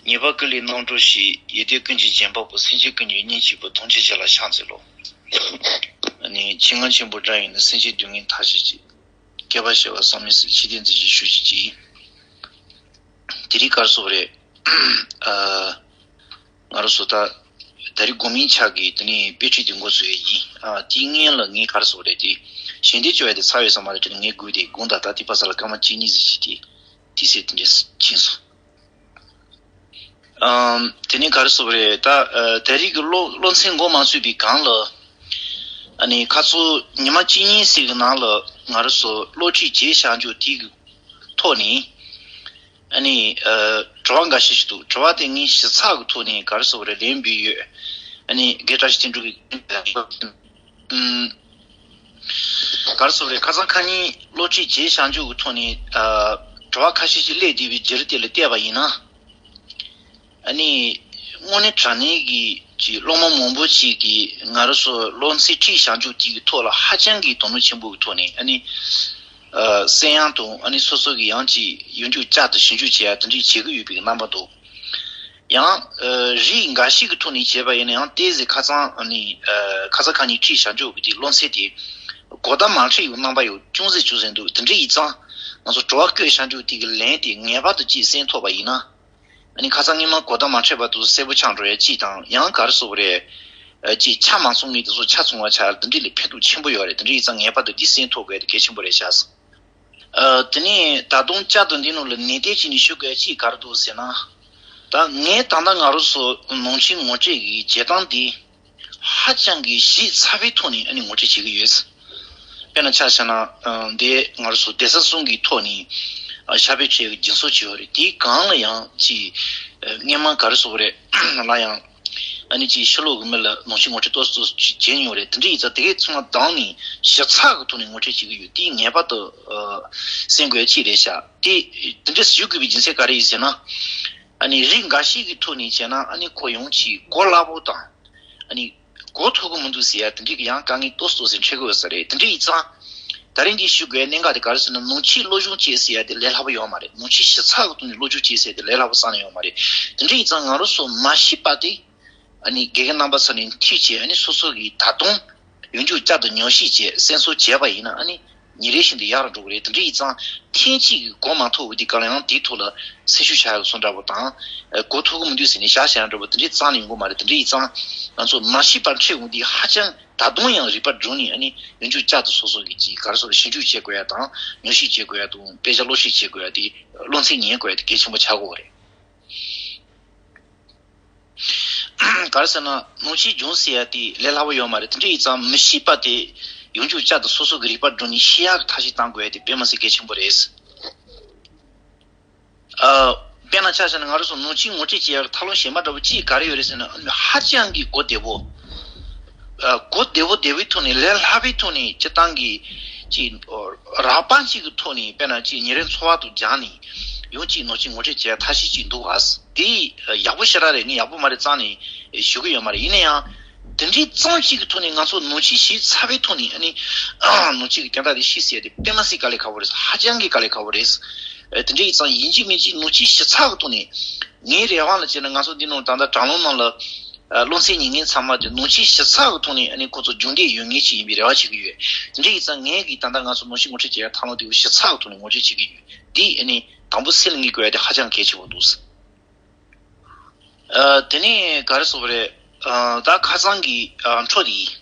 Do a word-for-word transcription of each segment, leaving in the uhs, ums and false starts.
ཉེས་པ་ཀུན་ལས་རྣམ་གྲོལ་ཞིང་། ཡོན་ཏན་ཀུན་གྱི་རྒྱན་བབས་པོ། སེམས་ཅན་ཀུན་གྱི་གཉེན་གཅིག་པུ། ཐམས་ཅད་ཞི་ལ་ཕྱག་འཚལ་ལོ། ཨ་ནི་ཆོས་མངོན་ཆེན་པོའི་སྒྲ་ཡིས་ནི། སེམས་ཅན་སྡུག་བསྔལ་མཐའ་བཞི་སྤྱད། བསྐལ་པ་བྱེ་བ་བསམ་མི་ཟད། ཤེས་ལྡན་འདི་ཞེས་ཞུ་བྱེད་ཅིང་། དེ་རིང་ག་རེ་ཟེར་དགོས་རེད། ཨ། ང་རང་ཚོ་ད་ད་རེས་དགོང་མོའི་ཆ་གི་དེ་ནས་དཔེ་ཁྲིད་དེ་འགོ་བཙུགས་ཡས་ཡིན། ཨ། དེའི་སྔོན་ལ་ངས་ག་རེ་ཟེར་དགོས་རེད་དེ། ཞལ་འདེབས་བཅོལ་ཡས་དེ་ཚར་ཡོད་ས་མ་རེད་དྲན་ནས་ངས་སྒུག་བསྡད། དགོངས་དག། ད་དེ་བར་ཚར་ལ་སྐར་མ་གཅིག་གཉིས་ཟིག་བྱས་ཏེ་དུས་ཚོད་དེ་འདྲས་ཕྱིན་སོང་། ཨམ། དེ་ནས་ག་རེ་ཟེར་དགོས་རེད། ད་ཨ། ད་རེས་ཀྱི་སློབ་སློབ་ཚན་འགོ་མ་ཚུགས་པའི་སྒང་ལ། ཨ་ནི་ཁ་སང་ཉི་མ་གཅིག་གཉིས་ཟིག་གི་ནང་ལ་ང་རང་ཚོ་སློབ་ཁྲིད་བྱས་བཞག་འཇོག་དེ་གི་ཐོག་ནས། ཨ་ནི་ཨ། དྲི་བ་འགའ་ཤས་ཤིག་འདུག་དྲི་བ་དེ་ངས་ཞིབ་ཚགས་ཀྱི་ཐོག་ནས་ག་རེ་ཟེར་དགོས་རེད། ལན་འབུལ་ཡོད། ཨ་ནི་དགེ་བཀྲ་ཤིས་བསྟན་འགྲོ་གིས། ཨམ། ག་རེ་ཟེར་དགོས་རེད། ཁ་སང་ཁ་ཉིན་སློབ་ཁྲིད་བྱས་བཞག་འཇོག་གི་ཐོག་ནས། ཨ། དྲི་བ་ཁ་ཤས་ཤིག་སླེབས་བསྡད་པའི་རྒྱུ་རུ་དེ་ལ་བལྟས་པ་ཡིན་ན། ཨ་ནི་དངོས་གནས་དྲང་གནས་ཀྱི་ཅིག་སློབ་མ་མང་པོ་ཅིག་གིས་ང་རང་ཚོ་སློབ་ཚན་ཁྲིད་བཞག་འཇོག་དེ་གི་ཐོག་ལ་ཧ་ཅང་གི་དོ་སྣང་ཆེན་པོ་གི་ཐོག་ནས། ཨ་ནི་ཨ། གསན་ཡག་དང་། ཨ་ནི་སོ་སོ་གི་ཡང་ཅིག་ཡོན་ཆབ་བསྐྱར་དུ་ཞིབ་འཇུག་བྱེད་ཡག་དེ་འདྲས་བྱེད་ཀྱི་ཡོད་པའི་རྣམ་པ་འདུག་ཡང་ཨ། རིགས་འགའ་ཤས་ཀྱི་ཐོག་ནས་བྱས་པ་ཡིན་ན་ཡང་ཏོག་ཙམ་ཁ་སང་། ཨ་ནི་ཨ། ཁ་སང་ཁ་ཉིན་ཁྲིད་བཞག་འཇོག་གི་དེ་སློབ་ཚན་དེ་གོ་བརྡ་མ་འཕྲོད་ཡག་རྣམ་པ་ཡང་ཅུང་ཟད་ཅུང་ཟད་འདུག་དེ་འདྲ་ཡིན་ཙང་ང་ཚོ་དྲི་བ་བཀོད་བཞག་འཇོག་དེ་གི་ལན་དེ་ངེས་པར་དུ་ཅིག་གསན་ཐུབ་པ་ཡིན་ན། ཨ་ནི་ཁ་སང་སྔོན་མ་གོ་བརྡ་མ་འཕྲོད་པ་དེ་གསལ་པོ་ཆགས་འགྲོ་ཡ་གཅིག་དང་། ཡང་ག་རེ་ཟེར་དགོས་རེད། ཨ། ཅིག་ཆ་མ་ཚང་མཁན་དེ་ཚོ་ཆ་ཚང་བ་ཆགས། དེ་འདྲ་ལ་ཕན་ཐོགས་ཆེན་པོ་ཡོད་རེད། དེ་འདྲ་ཡིན་ཙང་ངེས་པར་དུ་འདི་གསན་ཐུབ་དགོས་དེ་གལ་ཆེན་པོ་རེད་ཤག་ཨ། དེ་ནས་ད་དུང་བསྐྱར་དུ་འདི་ནང་ལ་ནན་ཏན་བྱས་ནས་ཞུ་དགོས་ཡ་གཅིག་ག་རེ་འདུག་ཟེར་ན། ད་ངས་ད་ལྟ་ང་རང་ཚོ་ནང་ཆོས་ངོ་སྤྲོད་ཀྱི་བྱེད་སྟངས་འདི་ཧ་ཅང་གི་ཞིབ་ཚགས་པའི་ཐོག་ནས། ཨ་ནི་ངོ་སྤྲོད་བྱེད་ཀྱི་ཡོད། དཔེར་ན་ཆ་བཞག་ན། ཨ། འདི་ང་རང་ཚོ་གདན་ས་གསུམ་གྱི་ཐོག་ནས། ཨ། ཕྱག་དཔེ་ཁྲིད་ཀྱི་སྦྱིན་སོགས་བྱས་ཡོད་རེད། དེའི་སྒང་ལ་ཡང་ཅིག་ཨ། སྔོན་མ་ག་རེ་ཟེར་དགོས་རེད། ལ་ཡང་། ཨ་ནི་ཅིག་ཕྱི་ལོགས་ཀྱི་མི་ལ་ནང་ཆོས་ངོ་སྤྲོད་ཏོག་ཙམ་ཏོག་ཙམ་བྱས་མྱོང་རེད། དེ་འདྲ་ཡིན་ཙང་དེ་གའི་ཚང་མ་བདམས་ནས་ཞིབ་ཚགས་ཀྱི་ཐོག་ནས་ངོ་སྤྲོད་བྱེད་ཀྱི་ཡོད། དེ་ངེས་པར་དུ་ཨ། གསན་དགོས་ཡ་གཅིག་རེད་ཤག་དེ་དེ་འདྲ་ཞུ་དགོས་པའི་རྒྱུ་མཚན་ག་རེ་ཡིན་ཟེར་ན། ཨ་ནི་རིགས་འགའ་ཤས་ཀྱི་ཐོག་ནས་བྱས་ན། ཨ་ནི་ཁོ་ཡང་ཅིག་གོ་སླ་པོ་དང་། ཨ་ནི་གོ་ཐུབ་ཀྱི་མི་འདུག་ཟེར་ཡ་དེ་འདྲའི་ཡང་དཀའ་ངལ་ཏོག་ཙམ་ཏོག་ཙམ་འཕྲད་ཀྱི་ཡོད་ས་རེད། དེ་འདྲ་ཡིན་ཙང་། ད་རིང་འདི་ཞུ་དགོས་གནད་འགག་དེ་ག་རེ་ཟེར་ན། ནང་ཆོས་སློབ་སྦྱོང་བྱེད་ཟེར་ཡ་དེ་ལས་སླ་པོ་ཡོད་མ་རེད། ནང་ཆོས་ཞིབ་ཚགས་ཀྱི་ཐོག་ནས་སློབ་སྦྱོང་བྱེད་ཟེར་ཡ་དེ་ལས་སླ་པོ་རྩ་ནས་ཡོད་མ་རེད། དེ་འདྲ་ཡིན་ཙང་ང་རང་ཚོ་མ་ཤེས་པ་དེ། ཨ་ནི་དགེ་རྒན་རྣམ་པ་ཚོ་ནས་ཐོས་བྱས། ཨ་ནི་སོ་སོ་གིས་ད་དུང་ཡོན་ཆབ་བསྐྱར་དུ་ཉམས་ཞིབ་བྱས། གསན་བསམ་བྱས་པ་ཡིན་ན། ཨ་ནི་ཉིན་རེ་བཞིན་དུ་ཡག་རུ་འགྲོ་གི་རེད། དེ་འདྲ་ཡིན་ཙང་ཐེངས་གཅིག་གིས་གོ་མ་ཐུབ་པ་དེ་ག་ལ་ཡང་དེའི་ཐོག་ལ་སེམས་ཤུགས་ཆག་ཡག་བཟོ་འདྲ་པོ་དང་། ཨ། གོ་ཐུབ་ཀྱི་མི་འདུག་ཟེར་ནས་བཞག་བཞག་འདྲ་པོ་དེ་འདྲའི་རྩ་ནས་ཡོང་གི་མ་རེད། དེ་འདྲ་ཡིན་ཙང་ང་ཚོ་མ་ཤེས་པ་འཕྲད་འོང་དུས་ཧ་ཅང་ད་དུང་ཡང་རིག་པ་སྒྲུང་ནས། ཨ་ནི་ཡོན་ཆབ་བསྐྱར་དུ་སོ་སོ་གིས་ཅིག་ག་རེ་ཟེར་དགོས་རེད། ཞིབ་འཇུག་བྱེད་དགོས་ཡ་དང་། ཉམས་ཞིབ་བྱེད་དགོས་ཡ་དང་། དཔེ་ཆ་ཀློག་ཞིབ་བྱེད་དགོས་ཡ་དེ། སློབ་ཚན་ཉན་དགོས་ཡ་དེ་གལ་ཆེན་པོ་ཆགས་ཀྱི་ཡོད་རེད། ག་རེ་ཟེར་ན། ནང་ཆོས་སྦྱོང་ཟེར་ཡ་དེ་ལས་སླ་པོ་ཡོད་མ་རེད། དེ་འདྲ་ཡིན་ཙང་མི་ཤེས་པ་དེ་ཡོན་ཆབ་བསྐྱར་དུ་སོ་སོ་གི་རིག་པ་སྒྲུང་ནས་ཤེས་ཡག་གི་ཐབས་ཤེས་གཏང་དགོས་ཡ་དེ་དཔེ་མི་སྲིད་གལ་ཆེན་པོ་རེད། ཨ། དཔེར་ན་ཆ་བཞག་ན་ང་རང་ཚོ་ནང་ཆོས་ངོ་སྤྲོད་བྱེད་ཡག་གི་ཐབས་ལམ་གཞན་པ་འདྲ་པོ་གཅིག་ག་རེ་ཡོད་རེད་ཟེར་ན། ཧ་ཅང་གི་གོ་བདེ་པོ། ཨ། གོ་བདེ་པོ་བདེ་པོའི་ཐོག་ནས། ལས་སླ་པོའི་ཐོག་ནས། སྤྱིར་བཏང་གི་ཅིག་རགས་པ་གཅིག་གི་ཐོག་ནས། དཔེར་ན་ཅིག་ཉིན་རེའི་འཚོ་བ་དང་སྦྱར་ནས་ཡང་ཅིག་ནང་ཆོས་ངོ་སྤྲོད་བྱེད་ཡག་ཐབས་ཤེས་ཅིག་འདུག་ག། དེ་ཡག་པོ་ཞེ་དྲག་རེད། ངས་ཡག་པོ་མ་རེད་རྩ་ནས་ཞུ་གི་ཡོད་མ་རེད། ཡིན་ན་ཡང་དེ་འདྲའི་རྩོམ་གཅིག་གི་ཐོག་ནས་ང་ཚོ་ནང་ཆོས་ཞིབ་ཚགས་པའི་ཐོག་ནས། ཨ་ནི་ནང་ཆོས་ཀྱི་དོན་དག་དེ་ཤེས་ཟེར་ཡ་དེ་དཔེ་མི་སྲིད་དཀའ་ལས་ཁག་པོ་རེད། ཧ་ཅང་གི་དཀའ་ལས་ཁག་པོ་རེད། ཨ། དེ་འདྲ་ཡིན་ཙང་ཡིན་གཅིག་མིན་གཅིག་ནང་ཆོས་ཞིབ་ཚགས་ཀྱི་ཐོག་ནས། ངའི་རེ་བ་ལ་བྱས་ན་ང་ཚོ་འདི་ནང་ད་ལྟ་དྲ་ལམ་ནང་ལ། ཨ། སློབ་ཚན་ཉན་མཁན་ཚང་མ་དེ་ནང་ཆོས་ཞིབ་ཚགས་ཀྱི་ཐོག་ནས། ཨ་ནི་ཁོ་ཚོ་རྒྱུན་ལྡན་ཡོད་མཁན་ཞིག་ཡིན་པའི་རེ་བ་བྱེད་ཀྱི་ཡོད། དེ་འདྲ་ཡིན་ཙང་ངས་ཀྱིས་ད་ལྟ་ང་ཚོ་ནང་ཆོས་ངོ་སྤྲོད་བྱེད་ཡ་ཐབས་ལམ་དེ་ཞིབ་ཚགས་ཀྱི་ཐོག་ནས་ངོ་སྤྲོད་བྱེད་ཀྱི་ཡོད། དེ་ཨ་ནི་དང་པོ་སེམས་ལ་ངེས་དགོས་ཡ་དེ་ཧ་ཅང་གལ་ཆེན་པོ་འདུག། ཨ། དེ་ནས་ག་རེ་ཟེར་དགོས་རེད། ཨ། ད་ཁ་སང་གི། ཨ། འཕྲོ་དེ་ཡིན།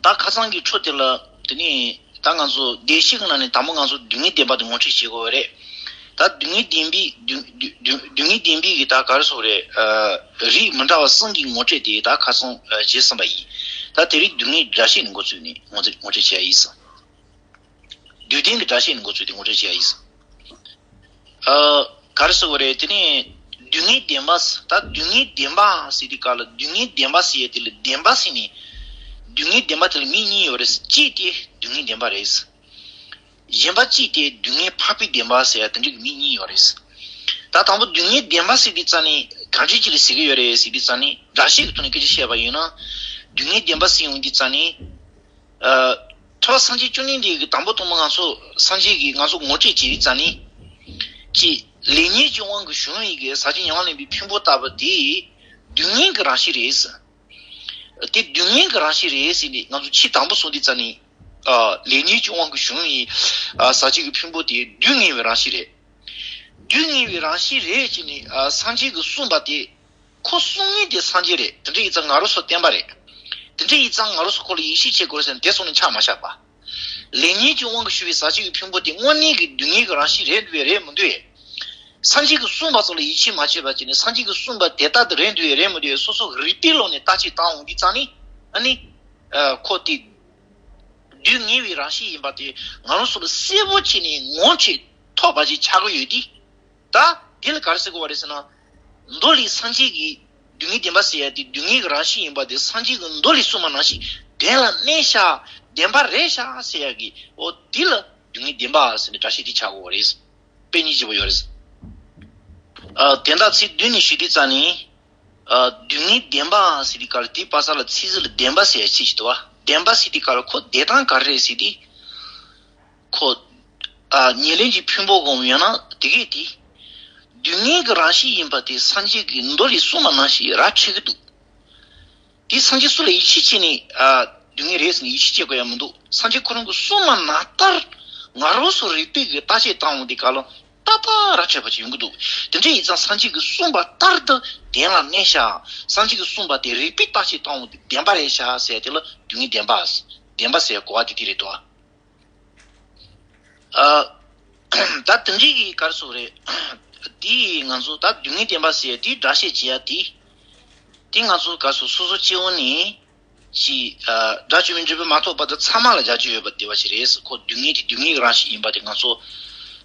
ད་ཁ་སང་གི་འཕྲོ་དེ་ལ། དེ་ནས་ད་ང་ཚོ་བདེ་གཤེགས་ཀྱི་ནང་ནས་དང་པོ་ང་ཚོ་སྡུག་བསྔལ་བདེན་པ་དེ་ངོ་སྤྲོད་བྱེད་དགོས་པ་རེད། ད་སྡུག་བསྔལ་བདེན་པའི། སྡུག་སྡུག་སྡུག་སྡུག་བསྔལ་བདེན་པའི་གི་ད་ག་རེ་ཟེར་དགོས་རེད། ཨ། རིགས་མི་འདྲ་བ་གསུམ་གྱི་ངོ་སྤྲོད་དེ་ད་ཁ་སང་བྱས་ཟིན་པ་ཡིན། ད་དེ་རིང་སྡུག་བསྔལ་སྒྲ་བཤད་ནས་འགོ་བཙུགས་ནས་ངོ་སྤྲོད་ངོ་སྤྲོད་བྱེད་ཡ་ཡིན་ཟེར། སྡུག་བདེན་གྱི་སྒྲ་བཤད་ནས་འགོ་བཙུགས་ཏེ་ངོ་སྤྲོད་བྱེད་ཡ་ཡིན་ཟེར། ཨ། ག་རེ་ཟེར་དགོས་རེད། དེ་ནས་སྡུག་བསྔལ་བདེན་པ། ད་སྡུག་བསྔལ་བདེན་པ་ཟེར་དུས་སྐབས་ལ། སྡུག་བསྔལ་བདེན་པ་ཟེར་ཡ་དེ་ལ་བདེན་པ་ཟེར་ནས། སྡུག་བསྔལ་བདེན་པ་དེ་ལ་མིང་གཉིས་ཡོད་རེད། གཅིག་དེ་སྡུག་བསྔལ་བདེན་པ་རེད། གཞན་པ་གཅིག་དེ་སྡུག་བསྔལ་འཕགས་པའི་བདེན་པ་ཟེར་ཡ་དེ་འདྲ་གི་མིང་གཉིས་ཡོད་རེད། ད་དང་པོ་སྡུག་བསྔལ་བདེན་པ་ཟེར་དུས་ཙ་ནས་ག་འདྲ་ཅིག་ལ་ཟེར་གྱི་ཡོད་རེད་ཟེར་དུས་ཙ་ནས། སྒྲ་བཤད་ཀྱི་ཐོག་ནས་སྐད་ཆ་བཤད་པ་ཡིན་ན། སྡུག་བསྔལ་བདེན་པ་ཟེར་ཡོང་དུས་ཙ་ནས། ཨ། ཐོས་པ་སངས་རྒྱས་བཅོམ་ལྡན་འདས་ཀྱིས་དང་པོ་དང་པོ་ང་ཚོ་སངས་རྒྱས་ཀྱིས་ང་ཚོ་ངོ་སྤྲོད་བྱེད་དུས་ཙ་ནས། ཅིག་ལེགས་ཉེས་ཀྱི་དབང་གིས་བྱུང་བའི་གི་ཟག་བཅས་ཉེ་བར་ལེན་པའི་ཕུང་པོ་ལྟ་བུ་དེ་སྡུག་བསྔལ་གྱི་རང་བཞིན་རེད། དེ་སྡུག་བསྔལ་གྱི་རང་བཞིན་རེད་ཟེར་ནས་ང་ཚོ་ཆེས་དང་པོ་གསུངས་དུས་ཙ་ནས། ཨ། ལེགས་ཉེས་ཀྱི་དབང་གིས་བྱུང་བའི། ཨ། ཟག་བཅས་ཀྱི་ཕུང་པོ་དེ་སྡུག་བསྔལ་བའི་རང་བཞིན་རེད། སྡུག་བསྔལ་བའི་རང་བཞིན་རེད་ཅེས་ནས། ཨ། སངས་རྒྱས་ཀྱིས་གསུངས་པ་དེ། ཁོ་གསུང་མཁན་དེ་སངས་རྒྱས་རེད། དེ་འདྲ་ཡིན་ཙང་ང་རང་ཚོ་བསྟན་པ་རེད། དེ་འདྲ་ཡིན་ཙང་ང་རང་ཚོ་ཁོ་ལ་ཡིད་ཆེས་བྱེད་དགོས་ཟེར་ན་དེ་སོང་ནས་ཆགས་མ་བཞག་པ། ལེགས་ཉེས་ཀྱི་དབང་གིས་བྱུང་བའི་ཟག་བཅས་ཀྱི་ཕུང་པོ་དེ་དངོས་གནས་ཀྱི་སྡུག་བསྔལ་གྱི་རང་བཞིན་རེད་འདུག་རེད་མི་འདུག་སངས་རྒྱས་ཀྱིས་གསུངས་པ་ཚོ་ལ་ཡིད་ཆེས་མ་བྱས་པ་བྱས་ནས་སངས་རྒྱས་ཀྱིས་གསུངས་པ་དེ་ལྟར་དུ་རེད་འདུག་རེད་མི་འདུག་སོ་སོ་རིག་པའི་ལམ་ནས་བརྟག་དཔྱད་བཏང་འོང་དུས་ཙང་ནི། ཨ་ནི། ཨ། ཁོ་དེ། སྡུག་བསྔལ་བའི་རང་བཞིན་ཡིན་པ་དེ་ང་རང་ཚོ་ལ་གསལ་པོ་བྱས་ནས་ངོ་འཕྲོད་ཐུབ་པ་ཞིག་ཆགས་ཀྱི་ཡོད་དེ། ད་འདི་ལ་ག་རེ་ཟེར་དགོས་པ་རེད་ཟེར་ན། མདོ་ལས་སངས་རྒྱས་ཀྱིས་སྡུག་བསྔལ་བདེན་པ་ཟེར་ཡ་དེ་སྡུག་བསྔལ་གྱི་རང་བཞིན་ཡིན་པ་དེ་སངས་རྒྱས་ཀྱིས་མདོ་ལས་གསུངས་པ་ནང་བཞིན་གཏན་ལ་གནས་ཤག་བདེན་པ་རེད་ཤག་ཟེར་ཡ་གི། འོ་འདི་ལ་སྡུག་བསྔལ་བདེན་པ་ཟེར་ནས་སྒྲ་བཤད་དེ་ཆགས་དགོས་པ་རེད། དཔེ་གཉིས་ཀྱི་བོ་ཡོད་རེད། ཨ། དེ་འདྲ་ཚིག་བདུན་ནས་ཞུས་དུས་ཙ་ནས། ཨ། སྡུག་བསྔལ་བདེན་པ་ཟེར་དུས་སྐབས་ལ་དེའི་བར་ས་ལ་ཚིག་ཟུར་ལ་བདེན་པ་ཟེར་ཡ་ཚིག་ཅིག་འདུག་བ། བདེན་པ་ཟེར་དུས་སྐབས་ལ་ཁོ་བདེན་སྟངས་ག་རེ་རེད་ཟེར་དུས། ཁོ། ཨ། ཉེར་ལེན་གྱི་ཕུང་པོ་གང་ཡོད་ན་དེ་གས་དེ། སྡུག་བསྔལ་གྱི་རང་བཞིན་ཡིན་པ་དེ་སངས་རྒྱས་ཀྱིས་མདོ་ལས་གསུངས་པ་ནང་བཞིན་ར་འཕྲོད་ཀྱི་འདུག་དེ་སངས་རྒྱས་སུ་ལ་ཡིད་ཆེས་བྱས་ནས། ཨ། སྡུག་བསྔལ་རེད་ཟེར་ནས་ཡིད་ཆེས་བྱེད་དགོས་ཡ་མི་འདུག་སངས་རྒྱས་ཁོ་རང་གིས་གསུངས་པ་ནང་ལྟར་ང་རང་ཚོ་རིག་པའི་གི་བརྟག་དཔྱད་བཏང་འོང་དུས་སྐབས་ལ་ཏག་ཏག་ར་འཕྲོད་པ་ཅིག་ཡོང་གི་འདུག་དེ་འདྲ་ཡིན་ཙང་སངས་རྒྱས་ཀྱིས་གསུངས་པ་ལྟར་དུ་གཏན་ལ་གནས་ཤག་སངས་རྒྱས་ཀྱིས་གསུངས་པ་དེ་རིག་པའི་བརྟག་དཔྱད་བཏང་འོང་དུས་བདེན་པ་རེད་ཤག་ཟེར་དེ་ལ་སྡུག་བསྔལ་བདེན་པ། བདེན་པ་ཟེར་གོ་བ་དེ་དེ་རེད་དོ། ཨ། ད་དེ་འདྲའི་གི་ག་རེ་ཟེར་དགོས་རེད། དེ་ང་ཚོ་ད་སྡུག་བསྔལ་བདེན་པ་ཟེར་ཡ་དེ་སྒྲ་བཤད་བྱེད་ཡ་དེ། དེ་ང་ཚོ་ག་རེ་ཟེར་སོ་སོ་སྐྱེ་བོ་ནས་ཅིག་ཨ། དགྲ་བཅོམ་པའི་འབྲས་བུ་མ་ཐོབ་བར་དུ་ཚང་མ་ལ་རྒྱ་ཆེ་ཡོད་པ་དེ་བ་ཞིག་རེད། ཁོ་སྡུག་བསྔལ་དེ་སྡུག་བསྔལ་གྱི་རང་བཞིན་ཡིན་པ་དེ་ང་ཚོ་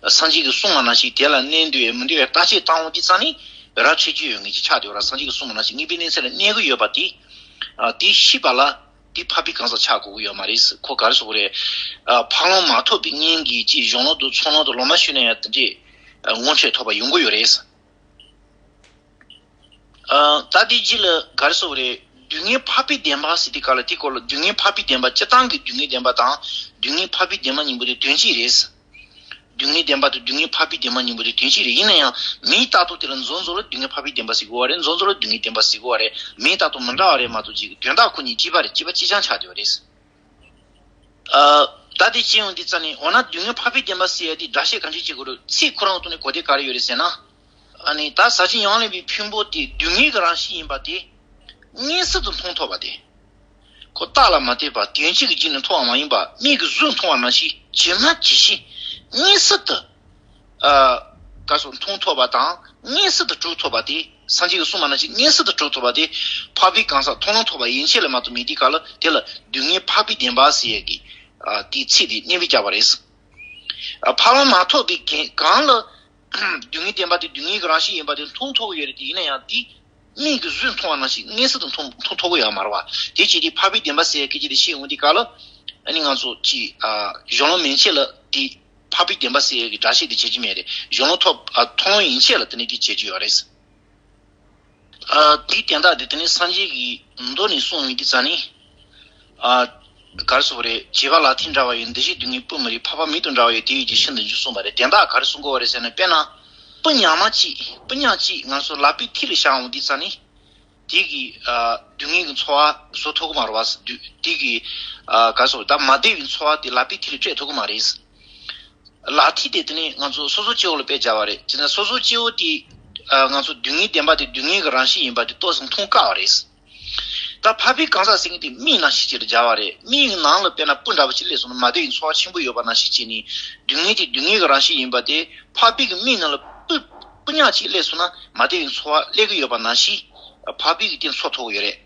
སངས་རྒྱས་ཀྱིས་གསུངས་པ་ནང་བཞིན་དེ་ལ་གནས་འདུག་ཡོད་མི་འདུག་ཡོད་བརྟག་དཔྱད་བཏང་འོང་དུས་ཙང་ནི་ར་འཕྲོད་ཀྱི་ཡོད་ངེས་ཀྱི་ཆགས་བསྡད་ཡོད་ར། སངས་རྒྱས་ཀྱིས་གསུངས་པ་ནང་བཞིན་དངོས་པོའི་གནས་ཚད་ལ་གནས་ཀྱི་ཡོད་པ་དེ། ཨ། དེ་ཤེས་པ་ལ་དེ་འཕགས་པའི་གང་ཟག་ཆགས་དགོས་ཀྱི་ཡོད་མ་རེད། ཁོ་ག་རེ་ཟེར་དགོས་རེད། ཨ། འཕགས་ལམ་མ་ཐོབ་པའི་གཉེན་གྱིས་ཅིག་གཞུང་ལམ་དུ་ཚོགས་ལམ་དུ་ལོག་མ་ཞུས་ན་ཡང་དེ་འདྲའི་ངོ་འཕྲོད་ཐུབ་པ་ཡོང་གི་ཡོད་རེད། ཨ། ད་དེ་རྗེས་ལ་ག་རེ་ཟེར་དགོས་རེད། སྡུག་བསྔལ་འཕགས་པའི་བདེན་པ་ཟེར་དུས་སྐབས་ལ་དེའི་སྐོར་ལ་སྡུག་བསྔལ་འཕགས་པའི་བདེན་པ་སྤྱིར་བཏང་གི་སྡུག་བསྔལ་བདེན་པ་དང་སྡུག་བསྔལ་འཕགས་པའི་བདེན་པ་གཉིས་པོ་དེ་དོན་གཅིག་རེད། སྡུག་བསྔལ་བདེན་པ་དང་སྡུག་བསྔལ་འཕགས་པའི་བདེན་པ་གཉིས་པོ་དེ་དོན་གཅིག་རེད། ཡིན་ན་ཡང་མིང་བཏགས་ཐོག་དེ་ལ་མཚན་ཉིད་ལ་སྡུག་བསྔལ་འཕགས་པའི་བདེན་པ་ཟེར་དགོས་པ་རེད། མཚན་ཉིད་ལ་སྡུག་བསྔལ་བདེན་པ་ཟེར་དགོས་པ་རེད། མིང་བཏགས་ཐོག་མི་འདྲ་བ་རེད་མ་གཏོགས་གཅིག་དོན་དག་ཁོ་གཉིས་གཅིག་པ་རེད། གཅིག་པ་གཅིག་རྐྱང་ཆགས་བསྡད་པ་རེད། ཨ། ད་དེ་བྱས་ཡོང་དུས་ཙ་ནས་འོ་ན་སྡུག་བསྔལ་འཕགས་པའི་བདེན་པ་ཟེར་ཡ་དེ་སྒྲ་བཤད་གང་ཅི་བྱེད་དགོས་རེད། ཚིག་ཁོ་རང་ཐོག་ནས་གོ་བདེ་ག་རེ་ཡོད་རེད་ཟེར་ན། ཨ་ནི་ད་ཟག་བཅས་ཉེ་བར་ལེན་པའི་ཕུང་པོ་དེ་སྡུག་བསྔལ་གྱི་རང་བཞིན་ཡིན་པ་དེ་མངོན་སུམ་དུ་མཐོང་ཐུབ་པ་དེ། ཁོ་རྟགས་ལ་མ་ལྟོས་པར་དོན་གཅིག་གི་རྒྱུ་ནས་མཐོང་བ་མ་ཡིན་པར་མིག་གིས་གཟུགས་མཐོང་བ་ནང་བཞིན་ཇི་མ་ཇི་བཞིན་མངོན་སུམ་དུ། ཨ། ག་སོགས་མཐོང་ཐུབ་པ་དང་མངོན་སུམ་དུ་གྲུབ་ཐུབ་པ་དེ་སངས་རྒྱས་ཀྱིས་གསུངས་པ་ནང་བཞིན་མངོན་སུམ་དུ་གྲུབ་ཐུབ་པ་དེ་འཕགས་པའི་གང་ཟག་མཐོང་ལམ་ཐོབ་པ་ཡན་ཆད་ལ་མ་གཏོགས་མེད་དུས་སྐབས་ལ་དེ་ལ་སྡུག་བསྔལ་འཕགས་པའི་བདེན་པ་ཟེར་ཡས་ཀྱི། ཨ། དེའི་ཚིག་དེ་གནས་པའི་རྒྱག་པ་རེད། ཨ། འཕགས་ལམ་མ་ཐོབ་པའི་གང་གང་ལ་སྡུག་བསྔལ་བདེན་པ་དེ་སྡུག་བསྔལ་གྱི་རང་བཞིན་ཡིན་པ་དེ་མཐོང་ཐུབ་ཀྱི་ཡོད་རེད་དེ། ཡིན་ན་ཡང་དེ། མིག་གིས་གཟུགས་མཐོང་བ་ནང་བཞིན་མངོན་སུམ་དུ་མཐོང་མཐོང་ཐུབ་ཀྱི་ཡོད་མ་རེད་བ། དེ་བྱས་ཏེ་འཕགས་པའི་བདེན་པ་ཟེར་ཡས་སྐད་ཆ་དེ་བཤད་འོང་དུས་སྐབས་ལ། ཨ་ནི་ང་ཚོ་ཅིག་ཨ། གཞུང་ལམ་མན་ཆད་ལ་དེ་འཕགས་པའི་བདེན་པ་ཟེར་ཡས་ཀྱི་སྒྲ་བཤད་དེ་བྱེད་ཀྱི་མེད་རེད། གཞུང་ལམ་ཐོབ། ཨ། མཐོང་ལམ་ཡན་ཆད་ལ་དེ་ནི་དེ་བྱེད་ཀྱི་ཡོད་རེད། ཨ། དེའི་དོན་དག་དེ་དེ་ནི་སངས་རྒྱས་ཀྱིས་མདོ་ནས་གསུངས་ཡོད་དུས་ཙ་ནི། ཨ། ག་རེ་ཟེར་དགོས་རེད། བྱེད་པ་ལག་མཐིལ་འདྲ་བ་ཡི། འདི་ཞེས་སྡུག་བསྔལ་སྤུ་མི་རིགས། འཕགས་པ་མིག་ཏུ་འདྲ་བ་ཡི། དེ་ཡིས་ཀྱང་ཤིན་ཏུ་འཇུག་གསུངས་པ་རེད། དོན་དག་ག་རེ་གསུང་གི་ཡོད་རེད་ཟེར་ན། དཔེར་ན་སྤུ་ཉག་མ་གཅིག་སྤུ་ཉག་གཅིག་ང་ཚོ་ལག་པའི་མཐིལ་ལ་བཞག་འོང་དུས་ཙ་ནི། དེ་གི། ཨ། སྡུག་བསྔལ་གྱི་ཚོར་བ་བཟོ་ཐུབ་ཀྱི་མ་རེད་བ། དེ་གི། ཨ། ག་རེ་ཟེར་དགོས་རེད། ད་མ་བདེ་བའི་ཚོར་བ་དེ་ལག་པའི་མཐིལ་ལ་སྤྲད་ཐུབ་ཀྱི་མ་རེད། ལག་མཐིལ་དེ་དེ་ནི་ང་ཚོ་སོ་སོ་སྐྱེ་བོ་ལ་དཔེ་སྦྱར་བ་རེད། བྱས་ན་སོ་སོ་སྐྱེ་བོ་དེ། ཨ། ང་ཚོ་སྡུག་བསྔལ་བདེན་པ་དེ་སྡུག་བསྔལ་གྱི་རང་བཞིན་ཡིན་པ་དེ་ཏོག་ཙམ་མཐོང་དཀའ་བ་རེད། ད་འཕགས་པའི་གང་ཟག་ཟེར་མཁན་དེ་མིག་ནང་བཞིན་ཅིག་ལ་སྦྱར་བ་རེད། མིག་ནང་ལ་དཔེར་ན་སྤུ་འདྲ་པོ་ཅིག་སླེབས་སོང་ན་མ་བདེ་བའི་ཚོར་བ་ཆེན་པོ་ཡོད་པ་ནང་བཞིན་བྱས་ནས། སྡུག་བསྔལ་དེ་སྡུག་བསྔལ་གྱི་རང་བཞིན་ཡིན་པ་དེ་འཕགས་པའི་གི་མིག་ནང་ལ་སྤུ་སྤུ་ཉག་ཅིག་སླེབས་སོང་ན་མ་བདེ་བའི་ཚོར་བ་སླེབས་ཀྱི་ཡོད་པ་ནང་བཞིན། འཕགས་པའི་གི་དེ་ཚོར་ཐུབ་ཀྱི་ཡོད་རེད།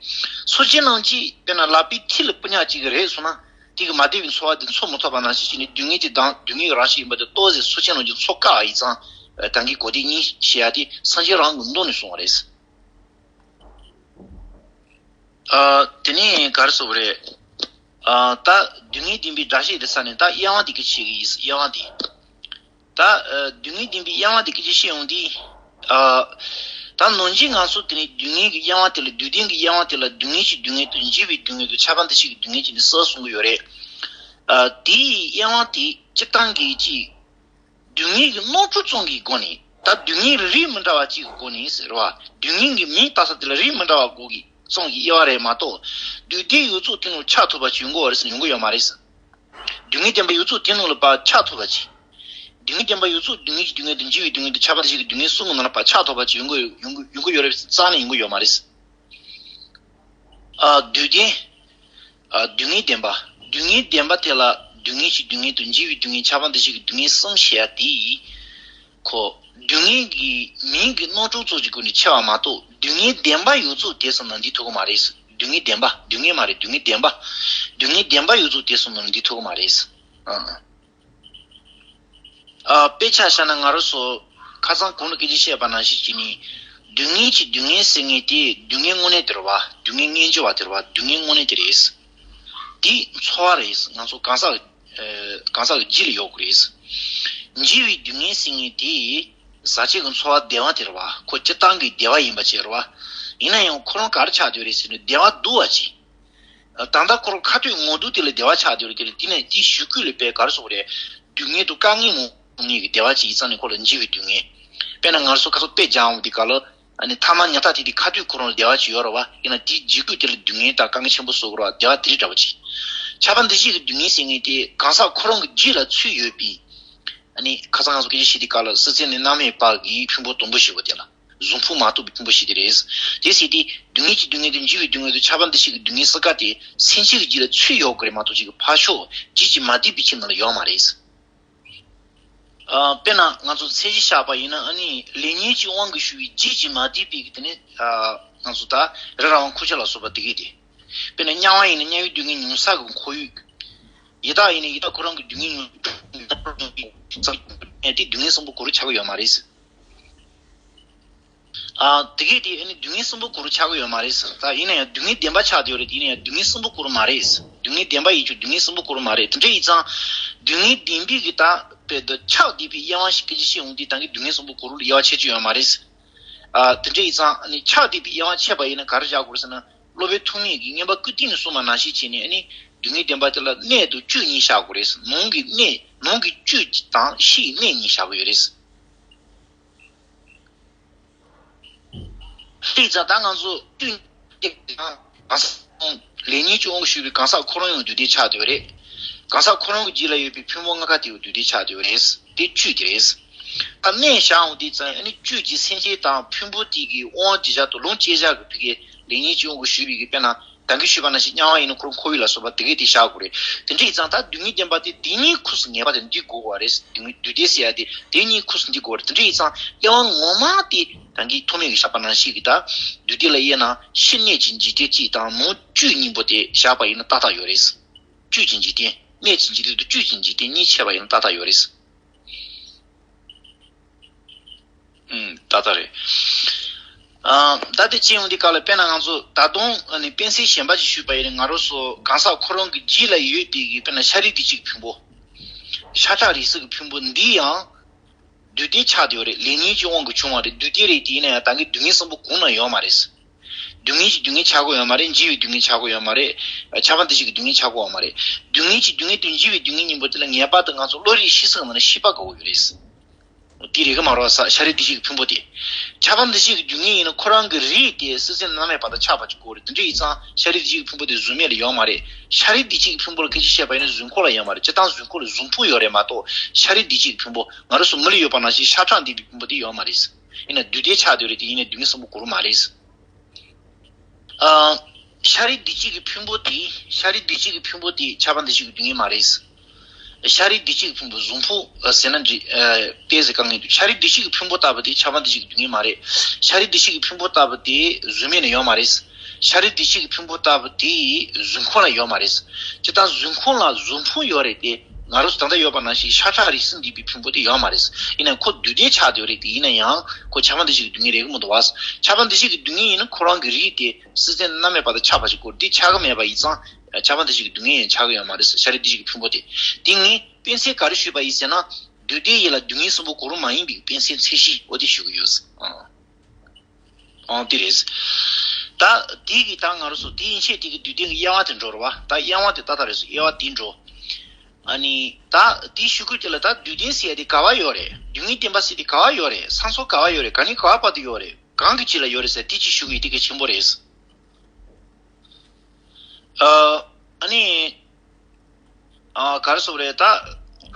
སོ་སྐྱེ་རྣམས་ཀྱིས་དཔེར་ན་ལག་པའི་མཐིལ་ལ་སྤུ་ཉག་ཅིག་རེག་སོང་ན། དེ་གི་མ་བདེ་བའི་ཚོར་བ་དེ་ཚོར་མི་ཐུབ་པ་ནང་བཞིན་བྱས་ནས། སྡུག་བསྔལ་དེ་དང་སྡུག་བསྔལ་གྱི་རང་བཞིན་ཡིན་པ་དེ་ཏོག་ཙམ་སོ་སྐྱེ་རྣམས་ཀྱིས་ཚོར་དཀའ་བ་ཡིན་ཙང་། གང་གི་གོ་བདེ་གཉིས་ཞེས་ཡ་དེ་སངས་རྒྱས་རང་གི་མདོ་ནས་གསུངས་པ་རེད། ཨ། དེ་ནས་ག་རེ་ཟེར་དགོས་རེད། ཨ། ད་སྡུག་བསྔལ་བདེན་པའི་སྒྲ་བཤད་དེ་ས་ནས་ད་དབྱེ་བ་དེ་གི་ཆེ་གི་ཡིན། དབྱེ་བ་དེ། ད། ཨ། སྡུག་བསྔལ་བདེན་པའི་དབྱེ་བ་དེ་གི་ཅི་བཤད་ཡོང་དུས། ཨ། ད་ནང་བཞིན་ང་ཚོ་དེ་ནས་སྡུག་བསྔལ་གྱི་དབྱེ་བ་དེ་ལ། སྡུག་བདེན་གྱི་དབྱེ་བ་དེ་ལ་སྡུག་བསྔལ་གྱི་སྡུག་བསྔལ་དང་། འཇིགས་པའི་སྡུག་བསྔལ་དང་། ཁྱབ་པ་འདུ་བྱེད་ཀྱི་སྡུག་བསྔལ་བྱས་ནས་གསུམ་གསུང་གི་ཡོད་རེད། ཨ། དེའི་དབྱེ་བ་དེ་སྤྱིར་བཏང་གི་ཅིག་སྡུག་བསྔལ་གྱི་རྣམ་གྲངས་ཙམ་གྱི་སྒོ་ནས། ད་སྡུག་བསྔལ་རིགས་མི་འདྲ་བ་གཅིག་གི་སྒོ་ནས་ཟེར་བ། སྡུག་བསྔལ་གྱི་མིང་བཏགས་ས་དེ་ལ་རིགས་མི་འདྲ་བ་སྒོ་གི་གསུམ་གྱི་དབྱེ་བ་རེད་མ་གཏོགས། སྡུག་བདེ་ཡོད་ཚད་དེ་ནང་ཆགས་ཐུབ་པ་ཅིག་ཡོང་གི་ཡོད་རེད་ཟེར་ན་ཡོང་གི་ཡོད་མ་རེད་ཟེར། སྡུག་བསྔལ་བདེན་པ་ཡོད་ཚད་དེ་ནང་ལ་ཕར་ཆགས་ཐུབ་པ་ཅིག་སྡུག་བསྔལ་བདེན་པ་ཡོད་ཚད་སྡུག་བསྔལ་གྱི་སྡུག་བསྔལ་དང་འཇིགས་པའི་སྡུག་བསྔལ་དང་ཁྱབ་པ་འདུ་བྱེད་ཀྱི་སྡུག་བསྔལ་གསུམ་གྱི་ནང་ལ་ཕར་ཆགས་ཐུབ་པ་ཅིག་ཡོང་གི་ཡོང་གི་ཡོང་གི་ཡོད་རེད་ཟེར་ན་རྩ་ནས་ཡོང་གི་ཡོད་མ་རེད་ཟེར། ཨ། སྡུག་བདེ། ཨ། སྡུག་བསྔལ་བདེན་པ། སྡུག་བསྔལ་བདེན་པ་དེ་ལ་སྡུག་བསྔལ་གྱི་སྡུག་བསྔལ་དང་འཇིགས་པའི་སྡུག་བསྔལ་ཁྱབ་པ་འདུ་བྱེད་ཀྱི་སྡུག་བསྔལ་གསུམ་ཞེས་ཡ་དེ་ཡིས། ཁོ། སྡུག་བསྔལ་གྱི་མིང་གི་རྣམ་གྲངས་ཙམ་གྱི་སྒོ་ནས་ཕྱེ་བ་མ་གཏོགས་སྡུག་བསྔལ་བདེན་པ་ཡོད་ཚད་དེ་གསུམ་ནང་འདུས་ཐུབ་ཀྱི་མ་རེད། སྡུག་བསྔལ་བདེན་པ། སྡུག་བསྔལ་མ་རེད། སྡུག་བསྔལ་བདེན་པ། སྡུག་བསྔལ་བདེན་པ་ཡོད་ཚད་དེ་གསུམ་ནང་འདུས་ཐུབ་ཀྱི་མ་རེད། ཨ། ཨ། དཔེ་ཆ་བཞག་ན་ང་རང་ཚོ་ཁ་སང་གོང་ལ་སྐད་ཆ་བཤད་པ་ནང་བཞིན་བྱས་ནས། སྡུག་བསྔལ་གྱི་སྡུག་བསྔལ་ཟེར་མཁན་དེ་སྡུག་བསྔལ་དངོས་གནས་དེ་རེད་བ། སྡུག་བསྔལ་ངེས་འབྱུང་བ་དེ་རེད་བ། སྡུག་བསྔལ་དངོས་གནས་དེ་རེད། དེ་ཚོར་བ་རེད། ང་ཚོ་གང་ཟག་ཨ། གང་ཟག་གི་རྒྱུད་ལ་ཡོད་དགོས་རེད། འཇིགས་པའི་སྡུག་བསྔལ་ཟེར་མཁན་དེ་ཟག་བཅས་ཀྱི་ཚོར་བ་བདེ་བ་དེ་རེད་བ། ཁོ་སྤྱིར་བཏང་གི་བདེ་བ་ཡིན་པ་བྱས་རེད་བ། ཡིན་ན་ཡང་ཁོ་རང་ག་རེ་ཆགས་བསྡད་ཡོད་རེད་ཟེར་ན་བདེ་བ་སྡུག་པ་ཅིག་ད་ལྟ་ཁོ་རང་ཁ་ཐུག་ངོ་ཐུག་དེ་ལ་བདེ་བ་ཆགས་བསྡད་ཡོད་རེད། དེ་ལ་དེ་ནས་དེའི་གཞུག་གུ་ལ་དཔེ་ག་རེ་ཟེར་དགོས་རེད། སྡུག་བསྔལ་དང་དཀའ་ངལ་མང་པོ་ངེས་ཀྱི་བདེ་བ་ཅིག་ཡིན་ཙང་ནས་ཁོ་ལ་འཇིགས་པའི་སྡུག་བསྔལ། དཔེར་ན་ང་ཚོ་ཁ་སང་དཔེ་སྦྱང་འོང་དུས་སྐབས་ལ། ཨ་ནི་ཐ་མ་ཉག་ཐག་དེ་དེ་ཁ་ཐུག་ཁོ་རང་ལ་བདེ་བ་ཅིག་ཡོད་རེད་བ། ཡིན་ན་དེའི་འཇིགས་སྐུལ་དེ་ལ་སྡུག་བསྔལ་དང་དཀའ་ངལ་ཆེན་པོ་བཟོ་དགོས་རེད་བ། བདེ་བ་དེ་རིགས་འདྲ་བོ་ཅིག་ཁྱབ་པ་འདུ་བྱེད་ཀྱི་སྡུག་བསྔལ་ཟེར་མཁན་དེ་གང་ཟག་ཁོ་རང་གི་རྒྱུད་ལ་ཚུད་ཡོད་པའི། ཨ་ནི་ཁ་སང་ང་ཚོ་སྐད་ཆ་བཤད་དུས་སྐབས་ལ་སྲིད་རྩེ་ནས་མནར་མེད་པ་གི་ཕུང་པོ་དང་པོ་ཞེས་པ་དེ་ལ། གཟུགས་ཕུང་མ་གཏོགས་པའི་ཕུང་པོ་ཞིག་དེ་རེད། དེ་ཟེར་དུས་སྡུག་བསྔལ་གྱི་སྡུག་བསྔལ་དང་འཇིགས་པའི་སྡུག་བསྔལ་དང་ཁྱབ་པ་འདུ་བྱེད་ཀྱི་སྡུག་བསྔལ་གསུམ་ཀ་དེ་སེམས་ཅན་གྱི་རྒྱུད་ལ་ཚུད་ཡོད་དགོས་རེད་མ་གཏོགས་ཅིག་གི་ཕར་ཕྱོགས་རྒྱུད་ཀྱི་མ་བསྡུས་པའི་ཁྱིམ་ནང་ལ་ཡོད་མ་རེད། ཨ། དཔེར་ན་ང་ཚོ་མཚན་གཞི་བཞག་པ་ཡིན་ན་ཨ་ནི་ལེགས་ཉེས་ཀྱི་དབང་གིས་ཞུགས་པའི་རྒྱུད་ཀྱི་མ་བསྡུས་པའི་གི་དེ་ནི། ཨ། ང་ཚོ་ད་རི་ར་བ་ཁུ་ཆ་ལ་སོགས་པ་དེ་གས་དེ། དཔེར་ན་དམྱལ་བ་ཡིན་ན་དམྱལ་བའི་སྡུག་བསྔལ་མྱོང་ས་གི་ཁོར་ཡུག་ཡི་དྭགས་ཡིན་ན་ཡི་དྭགས་ཁོ་རང་གི་སྡུག་བསྔལ་མྱོང་ས་གི་ཁོར་ཡུག་དེ་སྡུག་བསྔལ་གསུམ་པོ་གོ་རུ་ཆགས་ཀྱི་ཡོད་མ་རེད། ཨ། དེ་གས་དེ་ཨ་ནི་སྡུག་བསྔལ་གསུམ་པོ་གོ་རུ་ཆགས་ཀྱི་ཡོད་མ་རེད་ཟེར། ད་ཡིན་ན་ཡང་སྡུག་བསྔལ་བདེན་པ་ཆགས་བསྡད་ཡོད་རེད། དེ་ཡིན་ན་ཡང་སྡུག་བསྔལ་གསུམ་པོ་གོ་རུ་མ་རེད་ཟེར། སྡུག་བསྔལ་བདེན་པ་ཡིན་ཀྱང་སྡུག་བསྔལ་གསུམ་པོ་གོ་རུ་མ་རེད། དེ་འདྲ་ཡིན་ཙང་། སྡུག་བསྔལ་བདེན་པའི་གི་ད་དཔེ་དེ་ཆགས་བསྡད་པའི་དབྱེ་བ་ཞིག་སྐད་ཆ་བཤད་འོང་དུས་ད་གིན་སྡུག་བསྔལ་གསུམ་པོ་གོ་རུ་ལ་དབྱེ་བ་ཕྱེ་རྒྱུ་ཡོད་མ་རེད་ཟེར། ཨ། དེ་འདྲ་ཡིན་ཙང་ཨ་ནི་ཆགས་བསྡད་པའི་དབྱེ་བ་ཕྱེ་བ་ཡིན་ན་ག་རེ་བཞག་དགོས་རེད་ཟེར་ན། སློབ་དཔོན་ཐོགས་མེད་ཀྱིས་མངོན་པ་ཀུན་བསྟན་ནས་གསུངས་པ་ནང་བཞིན་བྱས་ནས་ཨ་ནི་སྡུག་བསྔལ་བདེན་པ་དེ་ལ་གནས་དང་བཅུད་གཉིས་བཞག་དགོས་རེད་ཟེར། ནང་གི་གནས། ནང་གི་བཅུད་དང་ཕྱིའི་གནས་གཉིས་བཞག་དགོས་ཡོད་རེད་ཟེར། དེ་ཙང་ད་ང་ཚོ་བསྟུན་ཏེ་གང་ཟག་ལེགས་ཉེས་ཀྱི་དབང་གིས་ཞུགས་པའི་གང་ཟག་ཁོ་རང་ཡང་སྡུག་བདེ་ཆགས་བསྡད་པ་རེད། གང་ཟག་ཁོ་རང་གི་རྒྱུད་ལ་ཡོད་པའི་ཕུང་པོ་ལྔ་ཀ་དེ་ཡང་སྡུག་བདེ་ཆགས་བསྡད་པ་རེད། དེ་བཅུད་དེ་རེད། ད་གནས་བཞག་འོང་དུས་ཙང་ཨ་ནི་བཅུད་ཀྱི་སེམས་ཅན་དང་ཕུང་པོ་དེ་གི་དབང་གི་བྱ་དང་ལོངས་སྤྱོད་བྱ་གི་ཕ་གིའི་ལེགས་ཉེས་ཀྱི་དབང་གིས་ཞུགས་པའི་གི་དཔེར་ན། ད་གིན་ཞུས་པ་ནང་བཞིན་དམྱལ་བ་ཡིན་ན་ཁོ་རང་འཁོར་བའི་ལ་སོགས་པ་དེ་གས་དེ་བཞག་དགོས་རེད། དེ་འདྲ་ཡིན་ཙང་ད་སྡུག་བསྔལ་བདེན་པ་དེ་དེ་གཉིས་ཁུངས་སུ་ངེས་པ་དེ་འདུས་དགོས་པ་རེད། སྡུག་བསྔལ་སྡུག་བདེ་ཟེར་ཡ་དེ་དེ་གཉིས་ཁུངས་སུ་འདུས་དགོས་རེད། དེ་འདྲ་ཡིན་ཙང་དབྱེ་བ་ངོ་མ་དེ་ད་གིན་ཐོགས་མེད་ཀྱིས་བཞག་པ་ནང་བཞིན་གྱི་ད་སྡུག་བདེ་ལ་དབྱེ་ན་ཕྱི་གནས་ཀྱི་འཇིག་རྟེན་གཅིག་དང་ནང་བཅུད་གཉིས་པོ་དེ་བཞག་པ་ཡིན་ན་ཏག་ཏག་ཡོད་རེད། བཅུད་ཀྱི་འཇིག་རྟེན། གནས་ཀྱི་འཇིག་རྟེན་དང་བཅུད་ཀྱི་འཇིག་རྟེན་གཉིས་ཕྱེ་བ་ཡིན་ན་ཏག་ཏག་ཡོད་རེད། ཨུམ། ཏག་ཏག་རེད། ཨ། ད་དེ་ཅི་ཡོང་དུས་སྐབས་ལ་དཔེར་ན་ང་ཚོ་ད་དུང་ཨ་ནི་དཔེ་མཚོན་གཞན་པ་ཅིག་ཞུས་པ་ཡིན་ན་ང་རང་ཚོ་གང་ཟག་ཁོ་རང་གི་རྒྱུད་ལ་ཡོད་པའི་གི་དཔེར་ན་ཤ་རུས་གདོས་བཅས་ཀྱི་ཕུང་པོ། ཤ་ཁྲག་རིགས་གསུམ་གྱི་ཕུང་པོ་འདི་ཡང་སྡུག་བདེ་ཆགས་བསྡད་ཡོད་རེད། ལེགས་ཉེས་ཀྱི་དབང་གིས་བྱུང་བ་རེད། སྡུག་བདེ་རེད། དེ་ཡིན་ན་ཡང་ད་གིན་སྡུག་བསྔལ་གསུམ་པོ་གང་ན་ཡོད་མ་རེད། སྡུག་བསྔལ་གྱི་སྡུག་བསྔལ་ཆགས་ཀྱི་ཡོད་མ་རེད། འཇིགས་པའི་སྡུག་བསྔལ་ཆགས་ཀྱི་ཡོད་མ་རེད། ཁྱབ་པ་འདུ་བྱེད་ཀྱི་སྡུག་བསྔལ་ཆགས་ཀྱི་ཡོད་མ་རེད། སྡུག་བསྔལ་གྱི་སྡུག་བསྔལ་དང་འཇིགས་པའི་སྡུག་བསྔལ་གཉིས་པོ་དེ་ལ་ངེས་པར་དུ་ང་ཚོ་བློ་རིག་གཤིས་གསུམ་ནང་ནས་ཤེས་པ་དགོས་ཀྱི་ཡོད་རེད། དེ་རེད་གི་མ་རེད་ས། ཤ་རུས་གདོས་བཅས་ཀྱི་ཕུང་པོ་དེ། ཁྱབ་པ་འདུ་བྱེད་ཀྱི་སྡུག་བསྔལ་ཡིན་ན་ཁོ་རང་གི་རིགས་དེ་སྲིད་རྩེ་མནར་མེད་བར་དུ་ཆགས་པ་ཅིག་དགོས་རེད། དེ་འདྲ་ཡིན་ཙང་ཤ་རུས་གདོས་བཅས་ཀྱི་ཕུང་པོ་དེ་གཟུགས་མེད་ལ་ཡོད་མ་རེད། ཤ་རུས་གདོས་བཅས་ཀྱི་ཕུང་པོ་ལ་སྐད་ཆ་བཤད་པ་ཡིན་ན་གཟུགས་འཁོར་ལ་ཡོད་མ་རེད། སྤྱིར་བཏང་གཟུགས་འཁོར་ལ་གཟུགས་ཕུང་ཡོད་རེད་མ་གཏོགས་ཤ་རུས་གདོས་བཅས་ཀྱི་ཕུང་པོ་ང་རང་ཚོ་མི་ལ་ཡོད་པ་ནང་བཞིན་ཤ་ཁྲག་འདུས་པའི་ཕུང་པོ་དེ་ཡོད་མ་རེད། ཡིན་ན་སྡུག་བདེ་ཆགས་བསྡད་ཡོད་རེད། དེ་ཡིན་ན་སྡུག་བསྔལ་གསུམ་པོ་གོ་རུ་མ་རེད། ཨ། ཤ་རུས་གདོས་བཅས་ཀྱི་ཕུང་པོ་དེ། ཤ་རུས་གདོས་བཅས་ཀྱི་ཕུང་པོ་དེ་ཁྱབ་པ་འདུ་བྱེད་ཀྱི་སྡུག་བསྔལ་མ་རེད། ཤ་རུས་གདོས་བཅས་ཀྱི་ཕུང་པོ་གཟུགས་ཕུང་ཟེར་ན་འགྲིག་ཨ། དཔེ་ཟེར་དཀའ་ངལ་འདུག་ཤ་རུས་གདོས་བཅས་ཀྱི་ཕུང་པོ་ལྟ་བུ་དེ་ཁྱབ་པ་འདུ་བྱེད་ཀྱི་སྡུག་བསྔལ་མ་རེད། ཤ་རུས་གདོས་བཅས་ཀྱི་ཕུང་པོ་ལྟ་བུ་དེ་གཟུགས་མེད་ན་ཡོད་མ་རེད། ཤ་རུས་གདོས་བཅས་ཀྱི་ཕུང་པོ་ལྟ་བུ་དེ་གཟུགས་འཁོར་ལ་ཡོད་མ་རེད། སྤྱིར་བཏང་གཟུགས་འཁོར་ལ་གཟུགས་ཕུང་ཡོད་རེད་དེ། ང་རང་ཚོ་ད་ལྟ་ཡོད་པ་ནང་བཞིན་ཤ་ཁྲག་རིགས་གསུམ་འདུས་པའི་ཕུང་པོ་དེ་ཡོད་མ་རེད། ཡིན་ན་ཁོ་སྡུག་བདེ་ཆགས་བསྡད་ཡོད་རེད་དེ། ཡིན་ན་ཡང་ཁོ་ཁྱབ་པ་འདུ་བྱེད་ཀྱི་སྡུག་བསྔལ་རེད་གི་མི་འདུག་བ། ཁྱབ་པ་འདུ་བྱེད་ཀྱི་སྡུག་བསྔལ་ཡིན་ན་ཁོ་རང་གི་རིགས་དེ་སྲིད་རྩེ་མནར་མེད་བར་དུ་ཆགས་པ་ཞིག་དགོས། དེ་ཆགས་ཀྱི་མེད་པ་ཡིན་ཙང་ཁྱབ་པ་འདུ་བྱེད་ཀྱི་སྡུག་བསྔལ་ཡང་ཆགས་ཀྱི་ཡོད་མ་རེད། ཤ་རུས་གདོས་བཅས་ཀྱི་ཕུང་པོ་དེ། དེ་ངས་དཔེ་མཚོན་ག་རེ་ཞུས་པ་ཡིན་ཟེར་ན། སྡུག་བདེ་ཡིན་ལ་སྡུག་བསྔལ་གསུམ་པོ་གོ་རུ་མ་ཡིན་པའི་དཔེ་མཚོན་མཚན་གཞི་འོ་དེ་ཞུ་གི་ཡོད། ཨང་། ཨང་། དེ་རེད། ད་དེ་གི་ད་ང་རང་ཚོ་དེ་ཡན་ཆད་དེ་གི་སྡུག་བདེ་གི་དབྱེ་བ་དེ་འགྲོ་རེད་བ། ད་དབྱེ་བ་དེ་ཏག་ཏག་རེད་སོ། དབྱེ་བ་དེ་འགྲོ། ཨ་ནི་ད་དེའི་ཤུ་གུ་དེ་ལ་ད་སྡུད་ལྡན་ཟེར་ཡ་དེ་ག་བ་ཡོད་རེད། སྡུད་ངེས་བདེན་པ་ཟེར་དེ་ག་བ་ཡོད་རེད། ས་མཚམས་ག་བ་ཡོད་རེད། ག་ནས་ག་བ་བར་དུ་ཡོད་རེད། གང་གི་རྗེས་ལ་ཡོད་རེད་ཟེར་དེ་ཅིག་ཞུ་གི་ཡིན། དེ་གལ་ཆེན་པོ་རེད། ཨ་ཨ་ནི་ཨ་ག་རེ་ཟེར་དགོས་རེད། ད་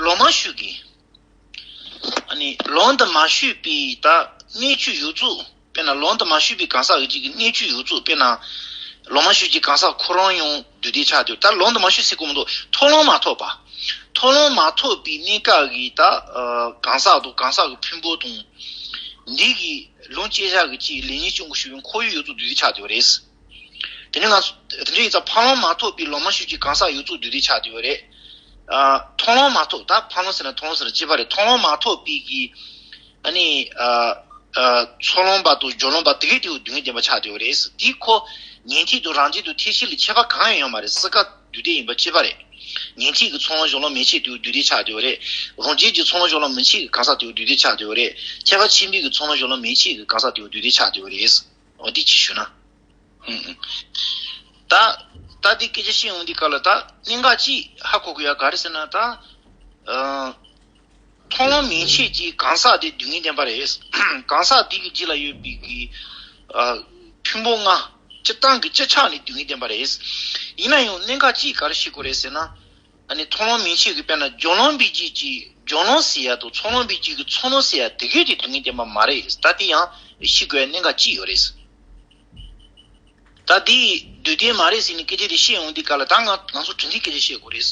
ལོ་མ་ཞུགས་ཀྱི་ཨ་ནི་ལོང་དུ་མ་ཞུགས་པའི་ད་གནས་ཚུལ་ཡོད་ཚུལ། དཔེར་ན་ལོང་དུ་མ་ཞུགས་པའི་གང་ཟག་གི་གཅིག་གི་གནས་ཚུལ་ཡོད་ཚུལ། དཔེར་ན་ལོ་མ་ཞུགས་ཀྱི་གང་ཟག་ཁོ་རང་ཡང་སྡུད་ལྡན་ཆགས་འདུག་ད་ལོང་དུ་མ་ཞུགས་ཟེར་གོ་མི་འདུག་མཐོང་ལོང་མ་ཐོབ་པ། མཐོང་ལོང་མ་ཐོབ་པའི་གནས་སྐབས་ཀྱི་ད་ཨ་གང་ཟག་དང་གང་ཟག་གི་ཕུང་པོ་དང་། འདི་གི་ལོང་བཅད་བྱ་གི་གཅིག་ལེགས་ཉེས་ཀྱི་དབང་གིས་ཞུགས་པའི་ཁོར་ཡུག་ཡོད་ཚུལ་སྡུད་ལྡན་ཆགས་བསྡད་པ་རེད། དེ་ནས་ང་ཚོ་དེ་འདྲ་ཡིན་ཙང་ཕ་ལོང་མ་ཐོབ་པའི་ལོ་མ་ཞུགས་ཀྱི་གང་ཟག་ཡོད་ཚུལ་སྡུད་ལྡན་ཆགས་བསྡད་པ་རེད། ཨ་མཐོང་ལོང་མ་ཐོབ། ད་ཕ་ལོང་ཟེར་ན་མཐོང་ལོང་ཟེར་ན་གཅིག་པ་རེད། མཐོང་ལོང་མ་ཐོབ་པའི་གི་ཨ་ནི་ཨ་ཨ་ཚོར་ལོང་པ་དང་སྦྱོར་ལོང་པ་དེ་གས་དེ་སྡུད་ངེས་བདེན་པ་ཆགས་བསྡད་པ་རེད། དེའི་ཁོ་ཉན་ཐོས་དང་རང་རྒྱལ་དང་ཐེག་ཆེན་ལ་ཁྱད་པར་གང་ཡང་ཡོད་མ་རེད། སུ་ག་སྡུད་ལྡན་ཡིན་པ་གཅིག་པ་རེད། ཉན་ཐོས་ཀྱི་ཚོར་ལོང་སྦྱོར་ལོང་མེད་ཅེས་དེ་སྡུད་ལྡན་ཆགས་བསྡད་པ་རེད། རང་རྒྱལ་གྱི་ཚོར་ལོང་སྦྱོར་ལོང་མི་བྱེད་ཀྱི་གང་ཟག་དེ་སྡུད་ལྡན་ཆགས་བསྡད་པ་རེད། ཁྱད་པར་ཆེན་པོའི་གི་ཚོར་ལོང་སྦྱོར་ལོང་མེད་ཅེས་ཀྱི་གང་ཟག་དེ་སྡུད་ལྡན་ཆགས་བསྡད་པ་རེད། འོ་འདི་ཅིག་ཞུ་ན། ད་ད་འདི་སྐད་ཆ་བཤད་ཡོང་དུས་སྐབས་ལ་ད་གནད་འགག་ཅིག་ཧ་གོ་དགོས་ཡ་ག་རེ་ཟེར་ན། ད་ཨ་མཐོང་ལོང་མེད་ཅེས་ཀྱི་གང་ཟག་དེ་སྡུད་ངེས་བདེན་པ་རེད། གང་ཟག་དེ་གི་རྗེས་ལ་ཡོད་པའི་གི་ཨ་ཕུང་པོ་ལྔ་སྤྱིར་བཏང་གི་སྤྱི་ཆ་ནས་སྡུད་ངེས་བདེན་པ་རེད། ཡིན་ན་ཡང་གནད་འགག་ཅིག་ག་རེ་ཤེས་དགོས་རེད་ཟེར་ན། ཨ་ནི་མཐོང་ལོང་མེད་ཅེས་ཀྱི་དཔེར་ན་སྦྱོར་ལོང་པའི་རྗེས་ཀྱི་སྦྱོར་ལོང་ཟེར་ཡ་དང་ཚོར་ལོང་པའི་རྗེས་ཀྱི་ཚོར་ལོང་ཟེར་ཡ་དེ་གས་དེ་སྡུད་ངེས་བདེན་པ་མ་རེད། ད་དེ་ཡང་ཤེས་དགོས་ཡ་གནད་འགག་ཅིག་ཡོད་རེད། ད་དེ་སྡུད་ལྡན་མ་རེད་ཟེར་ནས་སྐད་ཆ་དེ་བཤད་ཡོང་དུས་སྐབས་ལ་ད་ང་ང་ཚོ་གྲུབ་མཐའི་སྐད་ཆ་བཤད་དགོས་རེད།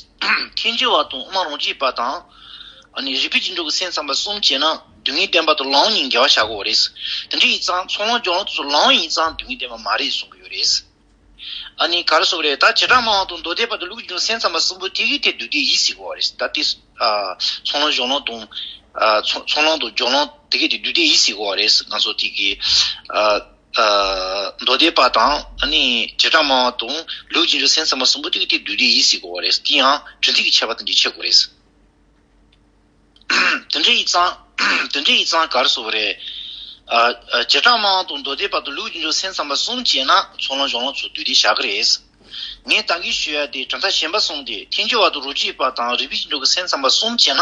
ཐལ་འགྱུར་བ་དང་དབུ་མ་རང་རྒྱུད་པ་དང་། ཨ་ནི་རིགས་པས་རྒྱུད་འགྲོ་གི་སེམས་ཙམ་པ་གསུམ་བྱས་ན་སྡུད་ངེས་བདེན་པ་དང་ལོང་གཉིས་འགལ་བ་བཞག་གི་ཡོད་རེད། དེ་འདྲ་ཡིན་ཙང་ཚོར་ལོང་སྦྱོར་ལོང་དེ་ཚོ་ལོང་ཡིན་ཙང་སྡུད་ངེས་བདེན་པ་མ་རེད་གསུང་གི་ཡོད་རེད། ཨ་ནི་ག་རེ་ཟེར་དགོས་རེད། ད་བྱེ་བྲག་སྨྲ་བ་དང་མདོ་སྡེ་པ་དང་ལུགས་ཀྱི་སེམས་ཙམ་པ་གསུམ་པོ་དེ་གིས་དེ་སྡུད་ལྡན་ཡིན་ཟེར་གོ་བ་རེད། ད་དེ་ཨ་ཚོར་ལོང་སྦྱོར་ལོང་དང་ཨ་ཚོར་ཚོར་ལོང་དང་སྦྱོར་ལོང་དེ་གིས་དེ་སྡུད་ལྡན་ཡིན་ཟེར་གོ་བ་རེད། ང་ཚོ་དེ་གི་ཨ་ཨ་མདོ་སྡེ་པ་དང་ཨ་ནི་བྱེ་བྲག་སྨྲ་བ་དང་ལུགས་ཀྱི་སེམས་ཙམ་པ་གསུམ་པོ་དེ་གིས་དེ་སྡུད་ལྡན་ཡིན་ཟེར་གོ་བ་རེད། དེ་ཡང་གྲུབ་མཐའ་གི་ཁྱད་པར་དང་འདི་ཕྱེ་དགོས་རེད། དེ་འདྲ་ཡིན་ཙང་དེ་འདྲ་ཡིན་ཙང་ག་རེ་ཟེར་དགོས་རེད། ཨ་ཨ་བྱེ་བྲག་སྨྲ་བ་དང་མདོ་སྡེ་པ་དང་ལུགས་ཀྱི་སེམས་ཙམ་པ་གསུམ་བྱས་ན་ཚོར་ལོང་སྦྱོར་ལོང་ཚོ་སྡུད་ལྡན་བཞག་གི་རེད། ངས་ད་གིན་ཞུ་ཡ་དེ་གྲུབ་མཐའ་གཞན་པ་གསུམ་དེ་ཐལ་འགྱུར་བ་དང་རང་རྒྱུད་པ་དང་རིགས་པས་རྒྱུད་འགྲོ་གི་སེམས་ཙམ་པ་གསུམ་བྱས་ན།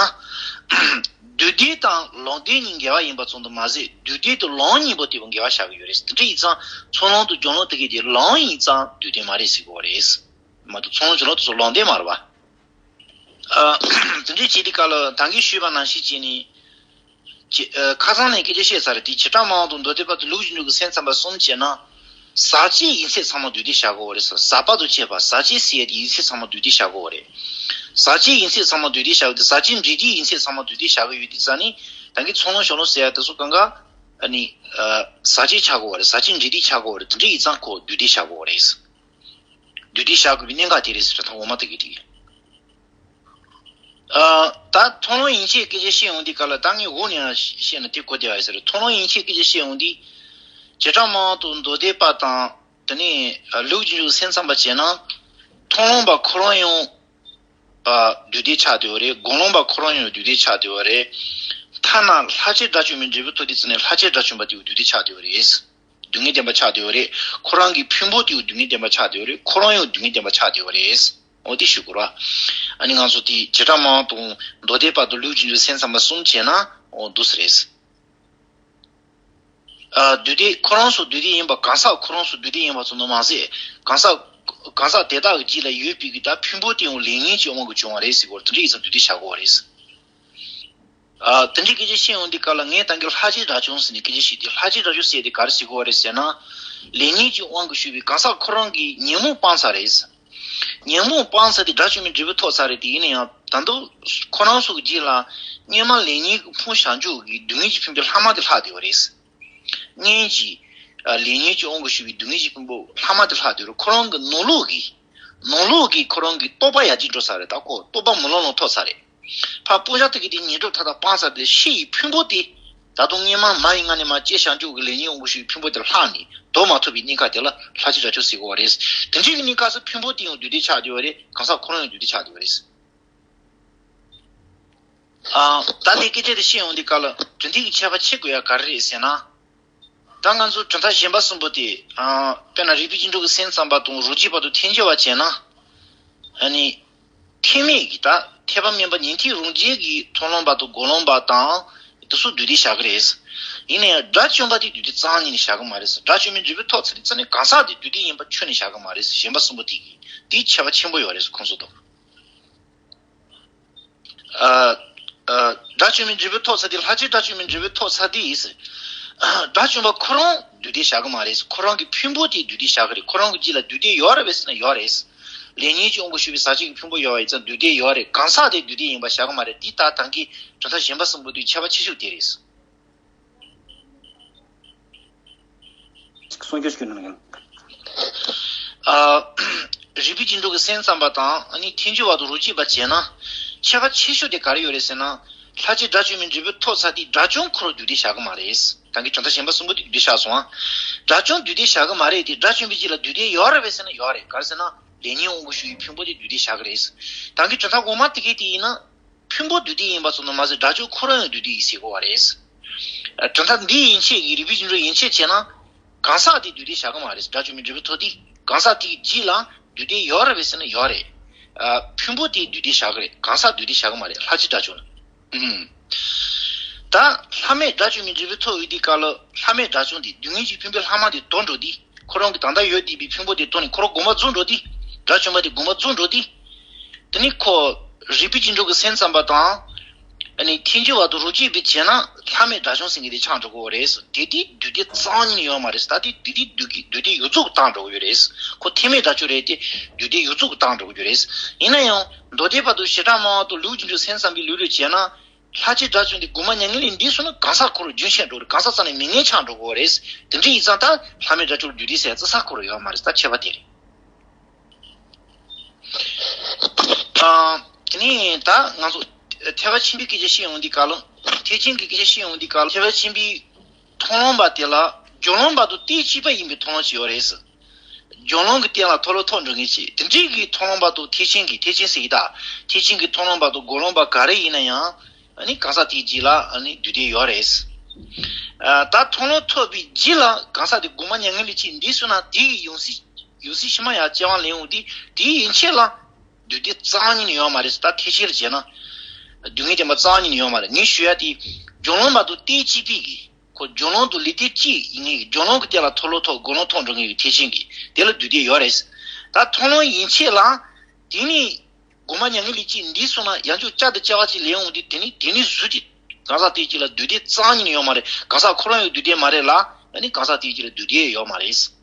སྡུད་ལྡན་དང་ལོང་ལྡན་གཉིས་འགལ་བ་ཡིན་པ་ཙམ་དུ་མ་ཟད་སྡུད་ལྡན་དང་ལོང་གཉིས་པོ་དེ་བོ་འགལ་བ་བཞག་གི་ཡོད་རེད། དེ་འདྲ་ཡིན་ཙང་ཚོར་ལོང་དང་སྦྱོར་ལོང་དེ་གས་དེ་ལོང་ཡིན་ཙང་སྡུད་ལྡན་མ་རེད་ཟེར་གི་ཡོད་རེད། མ་གཏོགས་ཚོར་ལོང་སྦྱོར་ལོང་དེ་ཚོ་ལོང་ལྡན་མ་རེད་པ། ཨ་དེ་འདྲའི་བྱེད་དུས་སྐབས་ལ་ད་གིན་ཞུས་པ་ནང་བཞིན་བྱས་ནས། ཁ་སང་ནས་སྐད་ཆ་བཤད་ཚར་རེད། དེ་བྱེ་བྲག་སྨྲ་བ་དང་མདོ་སྡེ་པ་དང་ལུགས་ཀྱི་འགྲོ་གི་སེམས་ཙམ་པ་གསུམ་བྱས་ན། ཟག་བཅས་ཡིན་ཚད་ཚང་མ་སྡུད་ལྡན་བཞག་གི་ཡོད་རེད་ཟེར། ཟག་པ་དང་བཅས་པ་ཟག་བཅས་ཟེར་ཡ་དེ་ཡིན་ཚད་ཚང་མ་སྡུད་ལྡན་བཞག་གི་ཡོད་རེད། ཟག་བཅས་ཡིན་ཚད་ཚང་མ་སྡུད་ལྡན་བཞག་གི་ཡོད་དེ་ཟག་བཅས་འབྲེལ་ལྡན་ཡིན་ཚད་ཚང་མ་སྡུད་ལྡན་བཞག་གི་ཡོད་དེ་ཙང་ནི་ད་གིན་ཚོར་ལོང་སྦྱོར་ལོང་ཟེར་ཡ་དེ་ཚོ་གང་ག་ཨ་ནི་ཟག་བཅས་ཆགས་གི་ཡོད་རེད། ཟག་བཅས་འབྲེལ་ལྡན་ཆགས་གི་ཡོད་རེད། དེ་འདྲ་ཡིན་ཙང་ཁོ་སྡུད་ལྡན་བཞག་གི་ཡོད་རེད། སྡུད་ལྡན་བཞག་དགོས་པའི་གནད་འགག་དེ་རེད་ཟེར། ད་འོ་མ་ད་གི་དེ། ཨ་ད་མཐོང་ལོང་ཡན་ཆད་སྐད་ཆ་བཤད་ཡོང་དུས་སྐབས་ལ་ད་ངས་འོག་ནས་ཡང་བཤད་ན་དེ་གོ་བདེ་བ་ཡོད་ཟེར། མཐོང་ལོང་ཡན་ཆད་སྐད་ཆ་བཤད་ཡོང་དུས་བྱེ་བྲག་སྨྲ་བ་དང་མདོ་སྡེ་པ་དང་དེ་ནས་ལུགས་ཀྱི་སེམས་ཙམ་པ་བྱས་ན་མཐོང་ལོང་པ་ཁོ་རང་ཡང་ཨ་སྡུད་ལྡན་ཆགས་བསྡད་ཡོད་རེད། སྒོམ་ལོང་པ་ཁོ་རང་ཡང་སྡུད་ལྡན་ཆགས་བསྡད་ཡོད་རེད། ཐ་ན་ལྷར་བཅས་དགྲ་བཅོམ་པའི་འབྲས་བུ་ཐོབ་དུས་ཙམ་ནས་ལྷར་བཅས་དགྲ་བཅོམ་པ་དེ་སྡུད་ལྡན་ཆགས་བསྡད་ཡོད་རེད། སྡུད་ངེས་བདེན་པ་ཆགས་བསྡད་ཡོད་རེད། ཁོ་རང་གི་ཕུང་པོ་དེ་སྡུད་ངེས་བདེན་པ་ཆགས་བསྡད་ཡོད་རེད། ཁོ་རང་ཡང་སྡུད་ངེས་བདེན་པ་ཆགས་བསྡད་ཡོད་རེད། འོ་དེ་ཞུ་དགོས་ར། ཨ་ནི་ང་ཚོ་དེ་བྱེ་བྲག་སྨྲ་བ་དང་མདོ་སྡེ་པ་དང་ལུགས་ཀྱི་སེམས་ཙམ་པ་གསུམ་བྱས་ན་འོ་འདུག་སེ་རེད། ཨ་སྡུད་ལྡན་ཁོ་རང་སུ་སྡུད་ལྡན་ཡིན་པ་གང་ཟག་ཁོ་རང་སུ་སྡུད་ལྡན་ཡིན་པ་ཙམ་དུ་མ་ཟད་གང་ཟག་གང་ཟག་དེ་དག་གི་རྗེས་ལ་ཡོད་པའི་གི་ད་ཕུང་པོ་དེ་ཡང་ལེགས་ཉེས་ཀྱི་དབང་གིས་བྱུང་བ་རེད་ཟེར་གོ་དེ་འདྲ་ཡིན་ཙང་སྡུད་ལྡན་བྱ་དགོས་པ་རེད། ཨ་དེ་འདྲའི་སྐད་ཆ་བཤད་ཡོང་དུས་སྐབས་ལ་ངས་ད་གིན་ལྷར་བཅས་དགྲ་བཅོམ་ཟེར་ནས་སྐད་ཆ་བཤད་དུས་ལྷར་བཅས་དགྲ་བཅོམ་ཟེར་དེ་ག་རེ་ཟེར་གོ་བ་རེད་ཟེར་ན། ལེགས་ཉེས་ཀྱི་དབང་གིས་ཞུགས་པའི་གང་ཟག་ཁོ་རང་གིས་ཉོན་མོངས་སྤངས་ཚར་རེད། ཉོན་མོངས་སྤངས་ཚར་ཏེ་དགྲ་བཅོམ་པའི་འབྲས་བུ་ཐོབ་ཚར་རེད་དེ། ཡིན་ན་ཡང་ད་དུང་ཁོ་རང་ཚོ་གི་རྗེས་ལ་སྔོན་མ་ལེགས་ཉེས་ཀྱི་ཕུང་བྱང་ཆུབ་ཀྱི་སྡུག་བསྔལ་གྱི་ཕུང་པོའི་ལྷག་མ་དེ་ལྷག་བསྡད་པ་རེད། སྔོན་གྱི་ལེགས་ཉེས་ཀྱི་དབང་གིས་ཞུགས་པའི་སྡུག་བསྔལ་གྱི་ཕུང་པོའི་ལྷག་མ་དེ་ལྷག་བསྡད་པ་རེད། ཁོ་རང་གི་ནང་ལོགས་ཀྱི་ནང་ལོགས་ཀྱི་ཁོ་རང་གི་རྟོགས་པ་ཡར་རྒྱས་འགྲོ་ཚར་རེད། ད་ཁོ་རྟོགས་པ་མུན་ལམ་ལམ་ཐོབ་ཚར་རེད། ཕར་སྤང་བྱ་དེ་གི་དེ་ཉེར་སྒྲིབ་མཐའ་དག་སྤངས་ཚར་ཏེ་ཕྱི་ཡི་ཕུང་པོ་དེ་ད་དུང་སྔོན་མ་མ་ཡི་མངལ་ནས་མར་སྐྱེས་བྱང་ཆུབ་ཀྱི་ལེགས་ཉེས་དབང་གིས་ཞུགས་པའི་ཕུང་པོ་དེ་ལྷག་ནས་དོར་མ་ཐུབ་པའི་གནས་སྐབས་དེ་ལ་ལྷར་བཅས་དགྲ་བཅོམ་ཟེར་གོ་བ་རེད། དེ་འདྲའི་གི་གནས་སྐབས་སུ་ཕུང་པོ་དེ་ཡང་སྡུད་ལྡན་ཆགས་བསྡད་པ་རེད། གང་ཟག་ཁོ་རང་ཡང་སྡུད་ལྡན་ཆགས་བསྡད་པ་རེད། ཨ་ད་ལྟའི་སྐད་ཆ་དེ་བཤད་ཡོང་དུས་སྐབས་ལ་གྲུབ་མཐའི་གི་ཁྱད་པར་ཕྱེ་དགོས་ཡ་ག་རེ་རེད་ཟེར་ན། ད་ང་ཚོ་གྲུབ་མཐའ་གཞན་པ་གསུམ་པོ་དེ་ཨ་དཔེར་ན་རིགས་པས་རྒྱུད་འགྲོ་གི་སེམས་ཙམ་པ་དང་རང་རྒྱུད་པ་དང་ཐལ་འགྱུར་བ་བྱས་ན། ཨ་ནི། ཐེག་དམན་གྱི་ད་ཐེག་པ་དམན་པ་ཉན་ཐོས་རང་རྒྱལ་གྱི་མཐོང་ལམ་པ་དང་སྒོམ་ལམ་པ་དང་། དེ་ཚོ་སྡུད་དེ་བཞག་གི་རེད། ཡིན་ན་ཡང་དགྲ་བཅོམ་པ་དེ་སྡུད་དེ་རྩ་བ་ཉིད་ནས་བཞག་གི་མ་རེད། དགྲ་བཅོམ་པའི་འབྲས་བུ་ཐོབ་ཚར་དུས་ཙམ་ནས་གང་ཟག་དེ་སྡུད་དེ་ཡིན་པ་ཁྱོན་ནས་བཞག་གི་མ་རེད། གཞན་པ་གསུམ་པོ་དེ་གིས་དེའི་ཁྱད་པར་ཆེན་པོ་ཡོད་རེད། ཁོང་ཚོ་དང་། ཨ། ཨ། དགྲ་བཅོམ་པའི་འབྲས་བུ་ཐོབ་ཚར་དུས་ལྷ་ཆོས་དགྲ་བཅོམ་པའི་འབྲས་བུ་ཐོབ་ཚར་དུས། དགྲ་བཅོམ་པ་ཁོ་རང་སྡུད་དེ་བཞག་གི་མ་རེད། ཁོ་རང་གི་ཕུང་པོ་དེ་སྡུད་དེ་བཞག་གི་རེད། ཁོ་རང་གི་རྒྱུད་ལ་སྡུད་དེ་ཡོད་རེད་པས་ཟེར་ན་ཡོད་རེད། ལས་ཉོན་གྱི་དབང་པོ་ཞུགས་པའི་ཟག་བཅས་ཀྱི་ཕུང་པོ་ཡོད་པ་ཡིན་ཙང་སྡུད་དེ་ཡོད་རེད། གང་ཟག་དེ་སྡུད་དེ་ཡིན་པ་བཞག་གི་མ་རེད། དེ་ལྟར་དང་གི་གྲུབ་མཐའ་གཞན་པ་གསུམ་པོ་དེའི་ཁྱད་པར་ཆེ་ཤོས་དེ་རེད། གསུང་སྐྱོར་ཞུ་གནང་གི། ཨ། རིགས་པའི་རྒྱུད་འགྲོ་གི་སེམས་ཙམ་པ་དང་ཨ་ནི་ཐལ་འགྱུར་བ་དང་རོ་གཅིག་པ་བྱས་ན། ཁྱད་པར་ཆེ་ཤོས་དེ་ག་རེ་ཡོད་རེད་ཟེར་ན། ལྷ་ཆོས་དགྲ་བཅོམ་པའི་འབྲས་བུ་ཐོབ་ཚར་དུས་དགྲ་བཅོམ་ཁོ་རང་སྡུད་དེ་བཞག་གི་མ་རེད། ད་གིན་གྲུབ་མཐའ་གཞན་པ་གསུམ་པོ་དེ་སྡུད་དེ་བཞག་སོང་ཨ། དགྲ་བཅོམ་སྡུད་དེ་བཞག་གི་མ་རེད་དེ། དགྲ་བཅོམ་པའི་རྒྱུད་ལ་སྡུད་དེ་ཡོད་རེད་པས་ཟེར་ན་ཡོད་རེད། ག་རེ་ཟེར་ན། ལས་ཉོན་དབང་པོ་ཞུགས་པའི་ཕུང་པོ་དེ་སྡུད་དེ་བཞག་གི་རེད། ད་གིན་གྲུབ་མཐའ་འོག་མ་དེ་གའི་དེ་ཡིན་ན། ཕུང་པོ་སྡུད་དེ་ཡིན་པ་ཙམ་དུ་མ་ཟད་དགྲ་བཅོམ་ཁོ་རང་ཡང་སྡུད་དེ་ཡིན་ཟེར་གོ་བ་རེད། ཨ། གྲུབ་མཐའ་འདི་ཡན་ཆད་ཀྱི་རིགས་པའི་རྒྱུད་འགྲོ་ཡན་ཆད་བྱས་ན། གང་ཟག་དེ་སྡུད་དེ་བཞག་གི་མ་རེད། དགྲ་བཅོམ་པའི་འབྲས་བུ་ཐོབ་དུས་གང་ཟག་དེའི་རྒྱུད་ལ་སྡུད་དེ་ཡོད་རེད་པས་ཟེར་ན་ཡོད་རེད། ཨ། ཕུང་པོ་དེ་སྡུད་དེ་བཞག་གི་རེད། གང་ཟག་སྡུད་དེ་བཞག་གི་མ་རེད། ལྷ་ཆོས་དགྲ་བཅོམ་ལ། ཨུམ། ད་ལྷ་མེད་དགྲ་བཅོམ་པའི་འབྲས་བུ་ཐོབ་ཡོང་དུས་སྐབས་ལ་ལྷ་མེད་དགྲ་བཅོམ་དེ་སྡུག་བསྔལ་གྱི་ཕུང་པོའི་ལྷག་མ་དེ་དོར་འགྲོ་དུས། ཁོ་རང་གི་ད་ལྟ་ཡོད་བསྡད་པའི་ཕུང་པོ་དེ་དོར་ནས་ཁོ་རང་དགོངས་པ་རྫོགས་འགྲོ་དུས། དགྲ་བཅོམ་པ་དེ་དགོངས་པ་རྫོགས་འགྲོ་དུས། དེ་ནི་ཁོ་རིགས་པའི་རྒྱུད་འགྲོ་གི་སེམས་ཙམ་པ་དང་། ཨ་ནི་ཐལ་འགྱུར་བ་དང་རོ་གཅིག་པས་བྱས་ན་ལྷ་མེད་དགྲ་བཅོམ་ཟེར་མཁན་དེ་ཆགས་འགྲོ་གི་ཡོད་རེད། དེ་དུས་སྡུད་དེ་རྩ་བ་ཉིད་ནས་ཡོད་མ་རེད། ད་དེ་དེ་དུས་སྡུད་ཀྱི་སྡུད་དེ་ཡོངས་རྫོགས་བཏང་འགྲོ་གི་ཡོད་རེད། ཁོ་ཐེག་དམན་དགྲ་བཅོམ་རེད་དེ། སྡུད་དེ་ཡོངས་རྫོགས་བཏང་འགྲོ་གི་ཡོད་རེད། ཡིན་ན་ཡང་མདོ་སྡེ་པ་དང་བྱེ་བྲག་སྨྲ་བ་དང་ལུགས་རྒྱུན་འགྲོ་སེམས་ཙམ་པའི་ལུགས་ལ་བྱས་ན། ལྷ་ཆོས་དགྲ་བཅོམ་དེ་སྒོམ་པ་མྱ་ངན་ལས་འདས་སོང་ན་གང་ཟག་ཁོ་རང་རྒྱུན་ཆད་འགྲོ་རེད། གང་ཟག་རྩ་ནས་མེད་མཁན་ཆགས་འགྲོ་གི་ཡོད་རེད། དེ་འདྲ་ཡིན་ཙང་ད་ལྷ་མེད་དགྲ་བཅོམ་སྡུད་དེ་ཟེར་རྩི་ས་ཁོ་རང་ཡོད་མ་རེད། ད་ཁྱད་པར་དེ་རེད། ཨ། དེ་ནས་ད་ང་ཚོ་ཐེག་པ་ཆེན་པོའི་སྐད་ཆ་བཤད་ཡོང་དུས་སྐབས་ལ། ཐེག་ཆེན་གྱི་སྐད་ཆ་བཤད་ཡོང་དུས་སྐབས་ལ། ཐེག་པ་ཆེན་པོའི་མཐོང་ལམ་པ་དེ་ལ་སྦྱོར་ལམ་པ་དང་དེ་གཅིག་པ་ཡིན་པའི་མཐོང་ལམ་ཅིག་ཡོད་རེད། སྦྱོར་ལམ་གྱི་རྟེན་ལ་མཐོལ་ལོ་ཐོག་འགྲོ་མཁན་ཅིག་དེ་འདྲའི་གི་མཐོང་ལམ་པ་དང་ཐེག་ཆེན་གྱི། ཐེག་ཆེན་ཟེར་གྱི་ད། ཐེག་ཆེན་གྱི་མཐོང་ལམ་པ་དང་སྒོམ་ལམ་པ་ག་རེ་ཡིན་ན་ཡང་། ཨ་ནི་གང་ཟག་དེའི་རྒྱུད་ལ་ཨ་ནི་སྡུད་དེ་ཡོད་རེད། ཨ། ད་མཐོལ་ལོ་ཐོག་པའི་རྒྱུད་ལ་གང་ཟག་དེ་སྒོམ་པ་མྱ་ངན་ལས་འདས་སོང་ན་དེ་ཡི་ཡང་སྲིད། ཡང་སྲིད་ཕྱི་མ་ཡང་སྐྱེ་བ་ལེན་འོང་དུས་དེའི་ཡན་ཆད་ལ་སྡུད་དེ་རྩ་བ་ཉིད་ནས་ཡོད་མ་རེད། ད་ཐེག་ཆེན་ལ་བྱས་ན་སྡུག་བསྔལ་བདེན་པ་རྩ་བ་ཉིད་ནས་ཡོད་མ་རེད། ངས་ཞུ་ཡ་དེ་སྦྱོར་ལམ་པ་དང་དེ་གཅིག་པའི་གི། ཁོ་སྦྱོར་ལམ་དང་ལུས་རྟེན་གཅིག་ཡིན་མཁན་གྱི། སྦྱོར་ལམ་གྱི་རྟེན་ལ་མཐོལ་ལོ་ཐོག་སྒོམ་ལམ་ཐོག་འགྲོ་མཁན་གྱི་ཐེག་ཆེན་གྱི་དེ་ལ་སྡུད་དེ་ཡོད་རེད། ད་མཐོང་ལམ་ཡན་ཆད་ལ་དེ་ནི་སྒོམ་པ་མྱ་ངན་ལས་ཅིག་འདས་སོང་ན་ཡང་བསྐྱར་བསྐྱར་དུ་སྐྱེ་བ་ཅིག་ལེན་འོང་དུས་དེ་ནི་དེ་ནི་གཟུགས་ཀྱི་གང་ཟག་དེ་གཅིག་ལ་སྡུད་དེ་རྩ་བ་ཉིད་ནས་ཡོད་མ་རེད། གང་ཟག་ཁོ་རང་ཡང་སྡུད་དེ་མ་རེད་ལ། ཨ་ནི་གང་ཟག་དེ་གཅིག་ལ་སྡུད་དེ་ཡོད་མ་རེད།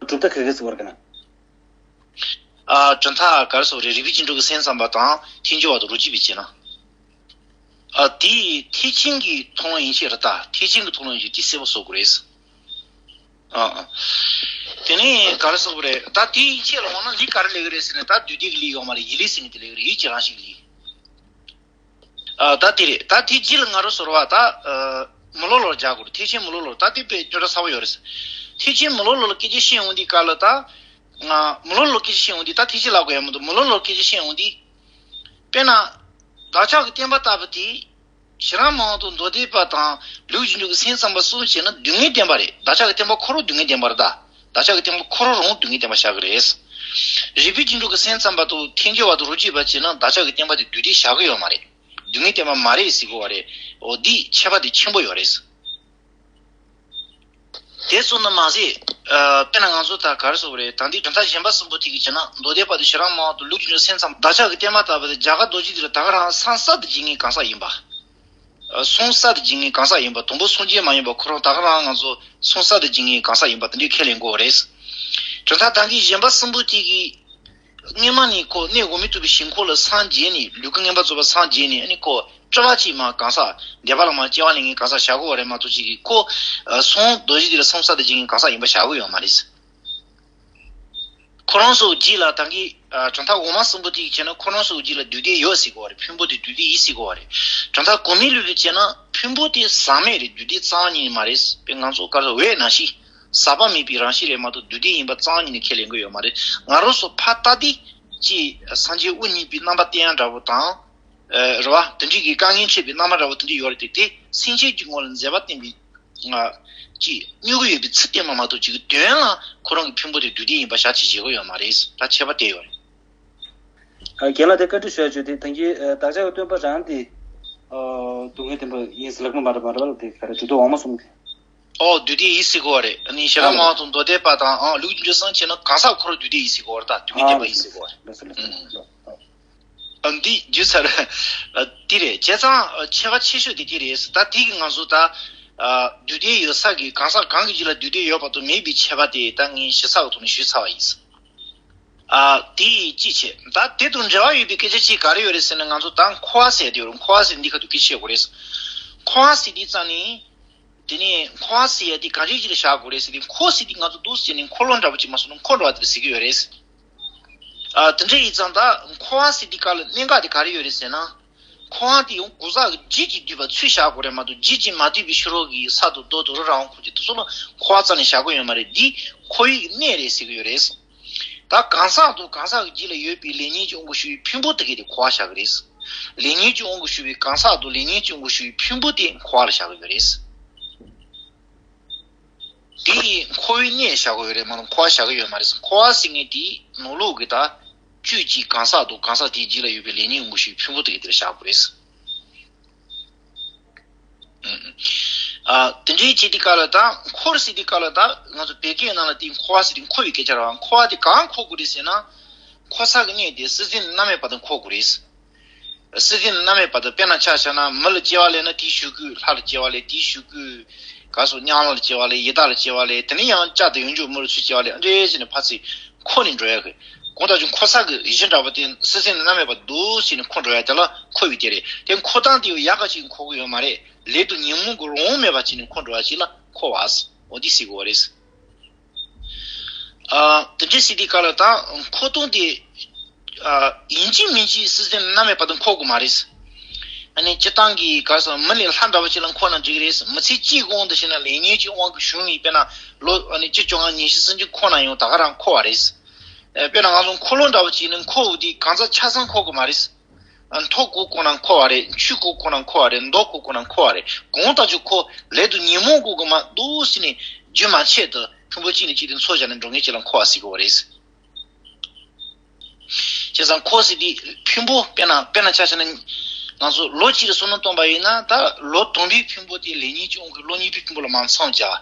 གྲུབ་མཐའ་ག་གེ་ཟེར་བར་ག་ན། ཨ། གྲུབ་མཐའ་ག་རེ་ཟེར་བ་རེད། རིགས་པའི་རྒྱུད་འགྲོ་གི་སེམས་ཙམ་པ་དང་ཐལ་འགྱུར་བ་དང་རོ་གཅིག་པས་བྱས་ན། ཨ། དེ་ཐེག་ཆེན་གྱི་མཐོང་ལམ་ཡན་ཆད་རེད། ད་ཐེག་ཆེན་གྱི་མཐོང་ལམ་ཡན་ཆད་དེ་གསལ་པོ་བཟོ་དགོས་རེད། ཨ། ཨ། དེ་ནས་ག་རེ་ཟེར་དགོས་རེད། ད་དེ་ཡན་ཆད་ལ་འོང་ན་ལུས་ག་རེ་ལས་ཀྱི་རེད་ཟེར་ན། ད་སྡུད་དེ་གི་ལུས་ཡོད་མ་རེད། ཡིད་ལུས་ཟེར་མཁན་དེ་ལས་ཀྱི་རེད། ཡིད་ཀྱི་རང་བཞིན་གྱི་ལུས། ཨ། ད་དེ་རེད། ད་དེ་རྗེས་ལ་ང་རང་ཚོར་བ་ད། ཨ། མི་སློབ་ལོར་སྦྱར་དགོས་རེད། ཐེག་ཆེན་མི་སློབ་ལོར། ད་དེ་དཔེ་སྐྱོ་གྲགས་ཚ་པོ་ཡོད་རེད། ཐེག་ཆེན་མི་སློབ་ལོར་ལ་སྐད་ཆ་བཤད་ཡོང་དུས་སྐབས་ལ་ད། ང་མི་སློབ་ལོར་སྐད་ཆ་བཤད་ཡོང་དུས་ད་ཐེག་ཆེན་ལབ་དགོས་ཡ་མི་འདུག་མི་སློབ་ལོར་སྐད་ཆ་བཤད་ཡོང་དུས། དཔེར་ན། བདག་ཅག་གི་བསྟན་པ་ལྟ་བུ་དེ། ཤྲ་མ་ན་དང་མདོ་སྡེ་པ་དང་ལུགས་རྒྱུན་འགྲོ་གི་སེམས་ཙམ་པ་གསུམ་བྱས་ན་སྡུག་བསྔལ་བདེན་པ་རེད། བདག་ཅག་གི་བསྟན་པ་ཁོ་རང་སྡུག་བསྔལ་བདེན་པ་རེད་ད། བདག་ཅག་གི་བསྟན་པ་ཁོ་རང་རང་སྡུག་བསྔལ་བདེན་པ་བཞག་གི་རེད། རིགས་པའི་རྒྱུད་འགྲོ་གི་སེམས་ཙམ་པ་དང་ཐལ་འགྱུར་བ་དང་རོ་གཅིག་པ་བྱས་ན་བདག་ཅག་གི་བསྟན་པ་དེ་སྡུད་དེ་བཞག་གི་ཡོད་མ་རེད། སྡུག་བསྔལ་བདེན་པ་མ་རེད་ཟེར་གོ་བ་རེད། འོ་འདིའི་ཁྱད་པར་དེ་ཆེན་པོ་ཡོད་རེད། དེ་ཙམ་དུ་མ་ཟད། ཨ། དཔེར་ན་ང་ཚོ་ད་ག་རེ་ཟེར་དགོས་རེད། ད་འདི་གྲུབ་མཐའ་གཞན་པ་གསུམ་པོ་དེ་གི་བྱས་ན་མདོ་སྡེ་པ་དང་ཤྲ་མ་ན་དང་ལུགས་རྒྱུན་འགྲོ་སེམས་ཙམ་བདག་ཅག་གི་བསྟན་པ་ལྟ་བུ་དེ་རྒྱ་གར་རྡོ་རྗེ་འདི་ལ་ད་ག་རང་སངས་རྒྱས་དང་འཇིག་རྟེན་གང་ཟག་ཡིན་པ། ཨ། སངས་རྒྱས་དང་འཇིག་རྟེན་གང་ཟག་ཡིན་པ། དང་པོ་སངས་རྒྱས་མ་ཡིན་པ་ཁོ་རང་ད་ག་རང་ང་ཚོ་སངས་རྒྱས་དང་འཇིག་རྟེན་གང་ཟག་ཡིན་པ་དེ་འདྲའི་ཁས་ལེན་དགོས་རེད། གྲུབ་མཐའ་ད་གི་གཞན་པ་གསུམ་པོ་དེ་གི་སྔོན་མ་ནས་ཁོ་གནས་འོག་མིན་འདུན་པའི་ཞིང་ཁམས་ལ་སངས་རྒྱས་ནས་ལུས་ཀུན་མངོན་པར་རྫོགས་པར་སངས་རྒྱས་ནས། ཨ་ནི་ཁོ་སྤྲུལ་པ་ཅིག་མ་གང་ཟག་བདེ་བ་ལ་མ་སྐྱེ་བ་ལེན་མཁན་གང་ཟག་བཞག་གི་ཡོད་རེད་མ་གཏོགས་ཅིག་གིས་ཁོ། ཨ། སངས་རྡོ་རྗེ་འདི་ལ་སངས་རྒྱས་དང་འཇིག་རྟེན་གང་ཟག་ཡིན་པ་བཞག་གི་ཡོད་མ་རེད། ཁོ་རང་ཚོ་རྗེས་ལ་ད་གི། ཨ། གྲུབ་མཐའ་འོག་མ་གསུམ་པོ་དེ་གི་བྱས་ན་ཁོ་རང་ཚོ་རྗེས་ལ་སྡུད་དེ་ཡོད་ཟེར་གི་ཡོད་རེད། ཕུང་པོ་དེ་སྡུད་དེ་ཡིན་ཟེར་གི་ཡོད་རེད། གྲུབ་མཐའ་གོང་མའི་ལུགས་ལ་བྱས་ན་ཕུང་པོ་དེ་ཟག་མེད་རེད། སྡུད་དེ་རྩ་བ་ཉིད་ནས་མ་རེད། དཔེ་ང་ཚོ་ག་རེ་འོད་ནང་བཞིན་ཟག་པ་མེད་པའི་རང་བཞིན་རེད་མ་གཏོགས་སྡུད་དེ་ཡིན་པ་རྩ་བ་ཉིད་ནས་ཁས་ལེན་གི་ཡོད་མ་རེད། ང་རང་ཚོ་ཕར་ལྟ་དུས་ཅིག་སངས་རྒྱས་དབུ་བརྙེས་པའི་རྣམ་པ་བསྟན་ཡ་འདྲ་པོ་དང་། ཨ། རེད་བ། དེ་འདྲའི་གི་དཀའ་ངལ་འཕྲད་པའི་རྣམ་པ་འདྲ་པོ་དེ་འདྲ་ཡོད་རེད་དེ། དེ་སེམས་ཅན་གྱི་ངོ་ལ་མཛད་པ་བསྟན་པའི། ང་ཅིག་སྨྱུ་གུ་ཡོད་པའི་ཚུལ་བསྟན་པ་མ་གཏོགས་ཅིག་གི་དོན་ལ་ཁོ་རང་གི་ཕུང་པོ་དེ་སྡུད་དེ་ཡིན་པ་ཞག་ཅིག་བྱེད་དགོས་ཡོད་མ་རེད། ད་ཁྱད་པར་དེ་ཡོད་རེད། རྒན་ལགས་དེ་བཀའ་འདྲི་ཞུ་ཡ་བྱོས་དེ་ད་གིན་བདག་ཅག་གི་སྟོན་པ་རང་དེ་སྡུག་བསྔལ་བདེན་པ་ཡིན་ཟེར་ལབ་ཀྱི་མ་རེད་མ་རེད་པ། དེ་ག་རེ་འཇུག་ལྡོག་འོག་མ་གསུམ་གྱི། ཨོ་བདུད་སྡེ་ཡིན་ཟེར་གོ་བ་རེད། ཨ་ནི་ཞེ་སྡང་མ་དང་མདོ་སྡེ་པ་དང་ཨ་ལུགས་རྒྱུ་སངས་ཆེ་ན་གང་ཟག་ཁོ་རང་བདུད་སྡེ་ཡིན་ཟེར་གོ་བ་རེད། ད་བདུད་བསྔལ་བདེན་པ་ཡིན་ཟེར་གོ་བ་རེད། ཨ་འདི་རྒྱུ་ཚར་ཨ་འདི་རེད། བྱས་ཙང་ཨ་ཁྱད་པར་ཆེ་ཤོས་དེ་དེ་རེད། ད་དེ་གི་ང་ཚོ་ད་ཨ་བདུད་སྡེ་ཡོད་ས་གི་གང་ཟག་གང་གི་རྒྱུད་ལ་བདུད་སྡེ་ཡོད་པ་དང་མེད་པའི་ཁྱད་པར་དེ་ད་ངས་ཞིབ་ཚགས་པའི་ཐོག་ནས་ཞུས་ཚར་བ་ཡིན། ཨ་དེ་ཅི་བྱེད། ད་དེ་དང་འབྲེལ་བ་ཡོད་པའི་སྐད་ཆ་གཅིག་ག་རེ་ཡོད་རེད་ཟེར་ན། ང་ཚོ་ད་འཁོར་བ་ཟེར་དེ་ཡོད་རེད། འཁོར་བ་ཟེར་འདི་ཁ་ཐུག་སྐད་ཆ་བཤད་དགོས་རེད། འཁོར་བ་ཟེར་དེ་རྩ་ནས་དེ་ནས་འཁོར་བ་ཟེར་ཡ་དེ་ག་རེ་ཅིག་ལ་བཞག་དགོས་རེད་ཟེར་དེ། འཁོར་ཟེར་དེ་ང་ཚོ་འདུག་སེ་བྱས་ནས་འཁོར་ལོ་འདྲ་པོ་ཅིག་མ་སོང་ན་འཁོར་འགྲོ་བ་དེ་ལ་ཟེར་གྱི་ཡོད་རེད། ཨ་དེ་འདྲ་ཡིན་ཙང་ད་འཁོར་བ་ཟེར་དེ་ག་ལ་གནད་འགག་དེ་ག་རེ་ཡོད་རེད་ཟེར་ན། འཁོར་བ་དེ་ཡང་གང་ཟག་གི་རྒྱུད་ཀྱིས་བསྡུས་པ་ཚུར་བཞག་དགོས་རེད་མ་གཏོགས། རྒྱུད་ཀྱིས་མ་བསྡུས་པའི་ཕྱི་རོལ་གྱི་ས་དང་རྡོ་དང་རི་རབ་དབང་ཁོར་གྱི་དེ་ཚོ་ལ་འཁོར་བ་རྩ་ནས་བཞག་གི་ཡོད་མ་རེད། འདི་འཁོར་བའི་གནས་རེད་ཟེར་གྱི་ཡོད་རེད། ད་གང་ཟག་དང་གང་ཟག་གི་རྒྱུད་ལ་ཡོད་པའི་ལེགས་ཉེས་ཀྱི་དབང་གིས་ཞུགས་པའི་ཕུང་པོ་དེ་གས་དེ་འཁོར་བ་བཞག་གི་རེད། ལེགས་ཉེས་ཀྱི་དབང་གིས་ཞུགས་པའི་གང་ཟག་དང་ལེགས་ཉེས་ཀྱི་དབང་གིས་ཞུགས་པའི་ཕུང་པོ་དེ་འཁོར་བ་ལ་བཞག་གི་ཡོད་རེད། དེ་ཡིས་འཁོར་བའི་གནས་བཞག་གི་ཡོད་རེད་མ་གཏོགས་འཁོར་བ་བཞག་གི་ཡོད་མ་རེད། འཁོར་བ་ཟེར་མཁན་དེ་ནང་ལོགས་ཀྱི་ད་བཅུད་ཀྱི་གང་ཟག་དང་གང་ཟག་དེའི་རྒྱུད་ལ་ཡོད་པའི་ལེགས་ཉེས་དབང་གིས་ཞུགས་པའི་ཕུང་པོ་དེ་གས་དེ་ལ་བཞག་དགོས་རེད། ཨ་དེ་འདྲའི་བྱེད་དུས་སྐབས་ལ་ད་འཁོར་ཟེར་དུས་སྐབས་ལ་ད་ང་ཚོ་བོད་སྐད་ནང་ལ་དེ་འཁོར་བ་ཟེར་དུས་འཁོར་བའི་སྐད་ཆ་རེད་བ། འཁོར་བ་དེ་གང་འཁོར་དགོས་རེད་ཟེར་ན། འཁོར་ས་གི་གནས་དེ་སྲིད་རྩེ་ནས་མནར་མེད་བར་དུ་འཁོར་དགོས་རེད། སྲིད་རྩེ་ནས་མནར་མེད་བར་དུ། དཔེར་ན་ཆ་བཞག་ན་མི་ལ་སྐྱེ་བ་ལེན་ན་དེའི་ཤུལ་ཁུག་ལྷ་ལ་སྐྱེ་བ་ལེན། དེའི་ཤུལ་ཁུག་ག་སོ་གཉན་ལྷ་ལ་སྐྱེ་བ་ལེན། ཡི་དྭགས་ལ་སྐྱེ་བ་ལེན། དེ་ནས་ཡང་བསྐྱར་དུ་ཡང་འཇུག་མི་ལ་ཚུར་སྐྱེ་བ་ལེན། ཨ་འདྲས་བྱས་ནས་ཕར་ཚུར་འཁོར་ནས་འགྲོ་ཡ་གི། གང་ལྟར་ཀྱང་འཁོར་ས་གི་གཞི་འདྲ་པོ་དེ་སྲིད་རྩེ་ནས་མནར་མེད་བར་དུ་འདུག་སེ་བྱས་ནས་འཁོར་འགྲོ་ཡ་དེ་ལ་འཁོར་བའི་སྐད་རེད། དེ་འཁོར་སྟངས་དེ་ཡང་ཡག་ག་ཅིག་འཁོར་གི་ཡོད་མ་རེད། ལས་དང་ཉོན་མོངས་ཀྱི་རང་དབང་མེད་པ་བྱས་ནས་འཁོར་འགྲོ་ཡ་ཅིག་ལ་འཁོར་བ་ཟེར། འོ་འདི་ཟེར་དགོས་པ་རེད། ཨ་དེ་འདྲ་ཟེར་དུས་སྐབས་ལ་ད་འཁོར་སྟངས་དེ་ཨ་ཡིན་གཅིག་མིན་གཅིག་སྲིད་རྩེ་ནས་མནར་མེད་བར་དུ་འཁོར་དགོས་མ་རེད། ཨ་ནི་སྤྱིར་བཏང་གི་ག་རེ་ཟེར་མི་ལས་ལྷ་འདྲ་བོ་ཅིག་ལ་འཁོར་ན་འགྲིག་གི་རེད། མི་ཚེ་གཅིག་གི་དབང་དུ་བྱས་ན་ལེགས་ཉེས་ཀྱི་དབང་གིས་ཞུགས་ནས་དཔེར་ན་ལོ་ཨ་ནི་བཅུ་བཅོ་ལྔ་ཉི་ཤུ་སུམ་ཅུ་འཁོར་ན་ཡང་ད་ག་རང་འཁོར་བ་རེད། ཨ་དཔེར་ན་ང་ཚོ་འཁོར་ལོ་འདྲ་བོ་ཅིག་ནི་འཁོར་དུས་གང་ཟག་ཆ་ཚང་འཁོར་དགོས་མ་རེད། ཨ་མཐོ་གི་འཁོར་ན་འཁོར་བ་རེད། ཆུང་གི་འཁོར་ན་འཁོར་བ་རེད། མདོ་གི་འཁོར་ན་འཁོར་བ་རེད། གང་ལྟར་ཀྱང་འཁོར་ལས་དང་ཉོན་མོངས་ཀྱིས་མ་འདུག་སེ་ནས་རྒྱུན་མ་ཆད་དུ་ཕུང་པོ་གཅིག་ནས་གཅིག་ཏུ་འཚོ་བྱས་ནས་འགྲོ་མཁན་གཅིག་ལ་འཁོར་བ་ཟེར་གྱི་ཡོད་རེད། བྱས་ཙང་འཁོར་ཟེར་དུས་ཕུང་པོ་དཔེར་ན་དཔེར་ན་ཆ་བཞག་ན་ང་ཚོ་ལོ་གཅིག་ལ་བསམ་བློ་བཏང་པ་ཡིན་ན། ད་ལོ་དང་པོའི་ཕུང་པོ་དེ་ལེགས་ཉེས་ཀྱི་དབང་གིས་ལོ་གཉིས་པའི་ཕུང་པོ་ལ་མར་མཚམས་སྦྱར།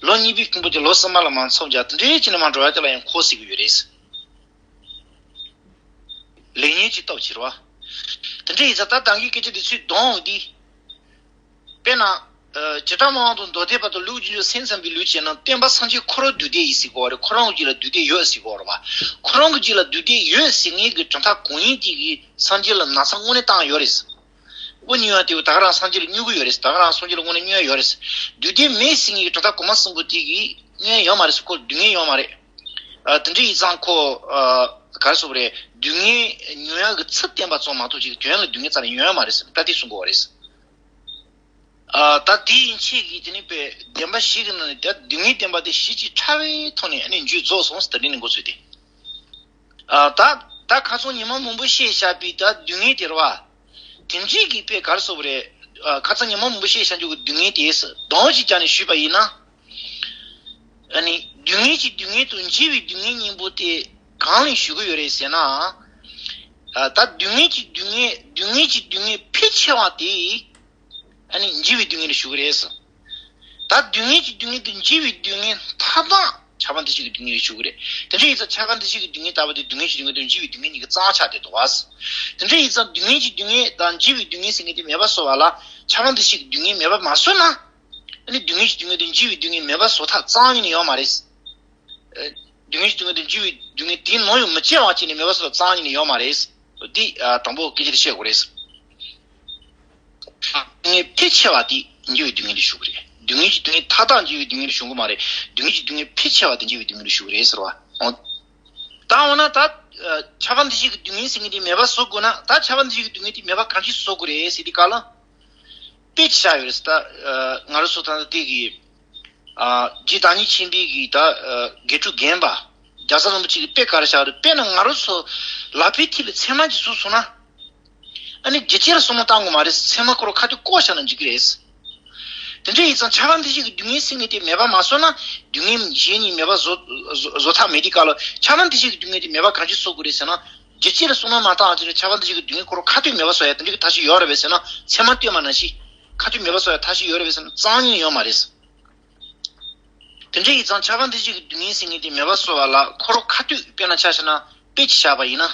ལོ་གཉིས་པའི་ཕུང་པོ་དེ་ལོ་གསུམ་པ་ལ་མར་མཚམས་སྦྱར། དེ་འདྲའི་བྱས་ནས་མར་འགྲོ་ཡ་དེ་ལ་ཡང་འཁོར་ཟེར་གྱི་ཡོད་རེད། ལེགས་ཉེས་ཀྱི་སྟོབས་ཀྱིས་རེད་བ། དེ་འདྲ་ཡིན་ཙང་ད་ད་གིན་སྐད་ཆ་འདི་ཚོའི་གདོང་འདི། དཔེར་ན། ཨ་བྱེ་བྲག་སྨྲ་བ་དང་མདོ་སྡེ་པ་དང་ལུགས་རྒྱུན་སྤྱོད་སེམས་ཙམ་པའི་ལུགས་བྱས་ན་སྟོན་པ་སངས་རྒྱས་ཁོ་རང་བདུད་སྡེ་ཡིན་ཟེར་གྱི་ཡོད་རེད། ཁོ་རང་གི་རྒྱུད་ལ་བདུད་སྡེ་ཡོད་ཟེར་གྱི་ཡོད་རེད་བ། ཁོ་རང་གི་རྒྱུད་ལ་བདུད་སྡེ་ཡོད་ཟེར་མཁན་གྱི་གྲུབ་མཐའ་གང་ཡིན་དེ་གིས་སངས་རྒྱས་ལ་ན་ཚ་དངོས་གནས་བཏང་ཡོད་རེད། དབུགས་ཉུང་བ་དེ་ད་ག་རང་སངས་རྒྱས་ལ་སྙུན་གྱི་ཡོད་རེད། ད་ག་རང་སངས་རྒྱས་ལ་དངོས་གནས་སྙུན་ཡ་ཡོད་རེད། བདུད་སྡེ་མེད་ཟེར་མཁན་གྱི་གྲུབ་མཐའ་གོང་མ་གསུམ་པོ་དེ་གིས་སྙུན་ཡ་ཡོད་མ་རེད་ཟེར། ཁོ་སྡུག་བསྔལ་ཡོད་མ་རེད། ཨ་དེ་འདྲ་ཡིན་ཙང་ཁོ་ཨ་ག་རེ་ཟེར་དགོས་རེད། སྡུག་བསྔལ་མྱོང་ཡག་གི་ཚུལ་བསྟན་པ་ཙམ་མ་གཏོགས་ཅིག་དོན་ལ་སྡུག་བསྔལ་རྩ་ནས་མྱོང་ཡ་མ་རེད་ཟེར་ད་དེ་གསུང་གི་ཡོད་རེད། ཨ་ད་དེ་ཡིན་ཆེད་ཀྱི་དེ་ནི་དཔེ་བདེན་པ་བཞི་གི་ནང་ནས་ད་སྡུག་བསྔལ་བདེན་པ་དེ་བཞི་ཅིག་ཕྲ་བའི་ཐོག་ནས་ཨ་ནི་མཇུག་རྫོགས་སོང་ཟེར་ད་དེ་ནི་འགོ་ཚུགས་ཏེ། ཨ་ད་ད་ཁ་སང་ཉི་མ་མང་པོ་བཤད་བཞག་པའི་ད་སྡུག་བསྔལ་དེ་རེད་བ། དེ་འདྲའི་གི་དཔེ་ག་རེ་ཟེར་དགོས་རེད། ཨ་ཁ་སང་ཉི་མ་མང་པོ་བཤད་བཞག་རྒྱུ་གི་སྡུག་བསྔལ་དེ་གདོང་གཅིག་བརྒྱབ་ནས་ཞུས་པ་ཡིན་ན། ཨ་ནི་སྡུག་བསྔལ་གྱི་སྡུག་བསྔལ་དང་འཇིགས་པའི་སྡུག་བསྔལ་གཉིས་པོ་དེ་གང་ལ་ཞུ་གི་ཡོད་རེད་ཟེར་ན། ཨ་ད་སྡུག་བསྔལ་གྱི་སྡུག་བསྔལ་སྡུག་བསྔལ་གྱི་སྡུག་བསྔལ་ཕལ་ཆེ་བ་དེ་ཨ་ནི་འཇིགས་པའི་སྡུག་བསྔལ་ལ་ཞུ་གི་རེད་ཟེར། ད་སྡུག་བསྔལ་གྱི་སྡུག་བསྔལ་དང་འཇིགས་པའི་སྡུག་བསྔལ་མཐའ་དག་ཆགས་པ་འདུ་བྱེད་ཀྱི་སྡུག་བསྔལ་ལ་ཞུ་གི་རེད། དེ་འདྲ་ཡིན་ཙང་ཆགས་པ་འདུ་བྱེད་ཀྱི་སྡུག་བསྔལ་ལྟ་བུ་དེ་སྡུག་བསྔལ་གྱི་སྡུག་བསྔལ་དང་འཇིགས་པའི་སྡུག་བསྔལ་གཉིས་ཀྱི་རྩ་བ་ཆགས་བསྡད་འདུག་བ། དེ་འདྲ་ཡིན་ཙང་སྡུག་བསྔལ་གྱི་སྡུག་བསྔལ་དང་འཇིགས་པའི་སྡུག་བསྔལ་ཟེར་མཁན་དེ་མེད་པ་བཟོ་བ་ལ་ཆགས་པ་འདུ་བྱེད་ཀྱི་སྡུག་བསྔལ་མེད་པ་མ་བཟོས་ན། ཨ་ནི་སྡུག་བསྔལ་གྱི་སྡུག་བསྔལ་དང་འཇིགས་པའི་སྡུག་བསྔལ་མེད་པ་བཟོ་ཐབས་རྩ་བ་ཉིད་ནས་ཡོད་མ་རེད། ཨ་སྡུག་བསྔལ་གྱི་སྡུག་བསྔལ་དང་འཇིགས་པའི་སྡུག་བསྔལ་དེའི་ནང་ཡང་མི་སྐྱེ་བ་བྱས་ནས་མེད་པ་བཟོ་ཐབས་རྩ་བ་ཉིད་ནས་ཡོད་མ་རེད། འདི་ཨ་དང་པོ་སྐད་ཆ་དེ་བཤད་དགོས་རེད། སྡུག་བསྔལ་ཕལ་ཆེ་བ་དེ་འཇིགས་པའི་སྡུག་བསྔལ་ལ་ཞུ་གི་རེད། སྡུག་བསྔལ་གྱི་སྡུག་བསྔལ་མཐའ་དག་འཇིགས་པའི་སྡུག་བསྔལ་ལ་ཞུ་གི་མ་རེད། སྡུག་བསྔལ་གྱི་སྡུག་བསྔལ་ཕལ་ཆེ་བ་དེ་འཇིགས་པའི་སྡུག་བསྔལ་ལ་ཞུ་གི་རེད་ཟེར་བ། འོ། ད་འོ་ན་ད་ཨ་ཆགས་པ་འདུ་བྱེད་ཀྱི་སྡུག་བསྔལ་ཟེར་མཁན་དེ་མེད་པ་བཟོ་དགོས་ན། ད་ཆགས་པ་འདུ་བྱེད་ཀྱི་སྡུག་བསྔལ་དེ་མེད་པ་གང་ཅི་བཟོ་དགོས་རེད་ཟེར་དུས་སྐབས་ལ། དཔེ་ཅིག་བཞག་ཡོད་རེད་ཟེར། ད་ཨ་ང་རང་ཚོ་ད་ལྟ་དེ་གི་ཨ་རྗེ་བདག་ཉིད་ཆེན་པོའི་གི་ད་ཨ་དགེ་ཕྲུག་རྒན་པ་རྒྱལ་ཚབ་རིན་པོ་ཆེ་གིས་དཔེ་ག་རེ་བཞག་རེད། དཔེར་ན་ང་རང་ཚོ་ལག་པའི་མཐིལ་ལ་ཚེར་མ་ཅིག་ཟུག་སོང་ན། ཨ་ནི་རྒྱུ་ཅི་ལ་བསམ་བློ་བཏང་དགོས་མ་རེད། ཚེར་མ་ཁོ་རང་ཁ་ཐུག་བཀོག་བཞག་ན་འགྲིག་གི་རེད། དེ་འདྲ་ཡིན་ཙང་ཆགས་པ་འདུ་བྱེད་ཀྱི་སྡུག་བསྔལ་ཟེར་མཁན་དེ་མེད་པ་མ་བཟོས་ན། སྡུག་བསྔལ་གཞན་གཉིས་མེད་པ་བཟོ་བཟོ་བཟོ་ཐབས་མེད་དུས་སྐབས་ལ་ཆགས་པ་འདུ་བྱེད་ཀྱི་སྡུག་བསྔལ་དེ་མེད་པ་གང་ཅི་བཟོ་དགོས་རེད་ཟེར་ན། རྒྱུ་ཅི་ལ་བསོད་ནམས་མ་བཏང་བ་ཅིག་ལ་ཆ་བ་འདུ་བྱེད་ཀྱི་སྡུག་བསྔལ་ཁོ་རང་ཁ་ཐུག་མེད་པ་བཟོ་ཡ་དེ་འདྲ་གི་ཐབས་ཤེས་ཡོད་རེད་པས་ཟེར་ན། ཚད་མ་སྟོན་པ་ནང་བཞིན་ཁ་ཐུག་མེད་པ་བཟོ་ཡ་ཐབས་ཤེས་ཡོད་རེད་པས་ཟེར་ན། རྩ་བ་ཉིད་ནས་ཡོད་མ་རེད། དེ་འདྲ་ཡིན་ཙང་ཆ་བ་འདུ་བྱེད་ཀྱི་སྡུག་བསྔལ་ཟེར་མཁན་དེ་མེད་པ་བཟོ་བ་ལ་ཁོ་རང་ཁ་ཐུག་དཔེར་ན་ཆ་བཞག་ན་དཔེ་ཅིག་བཞག་པ་ཡིན་ན།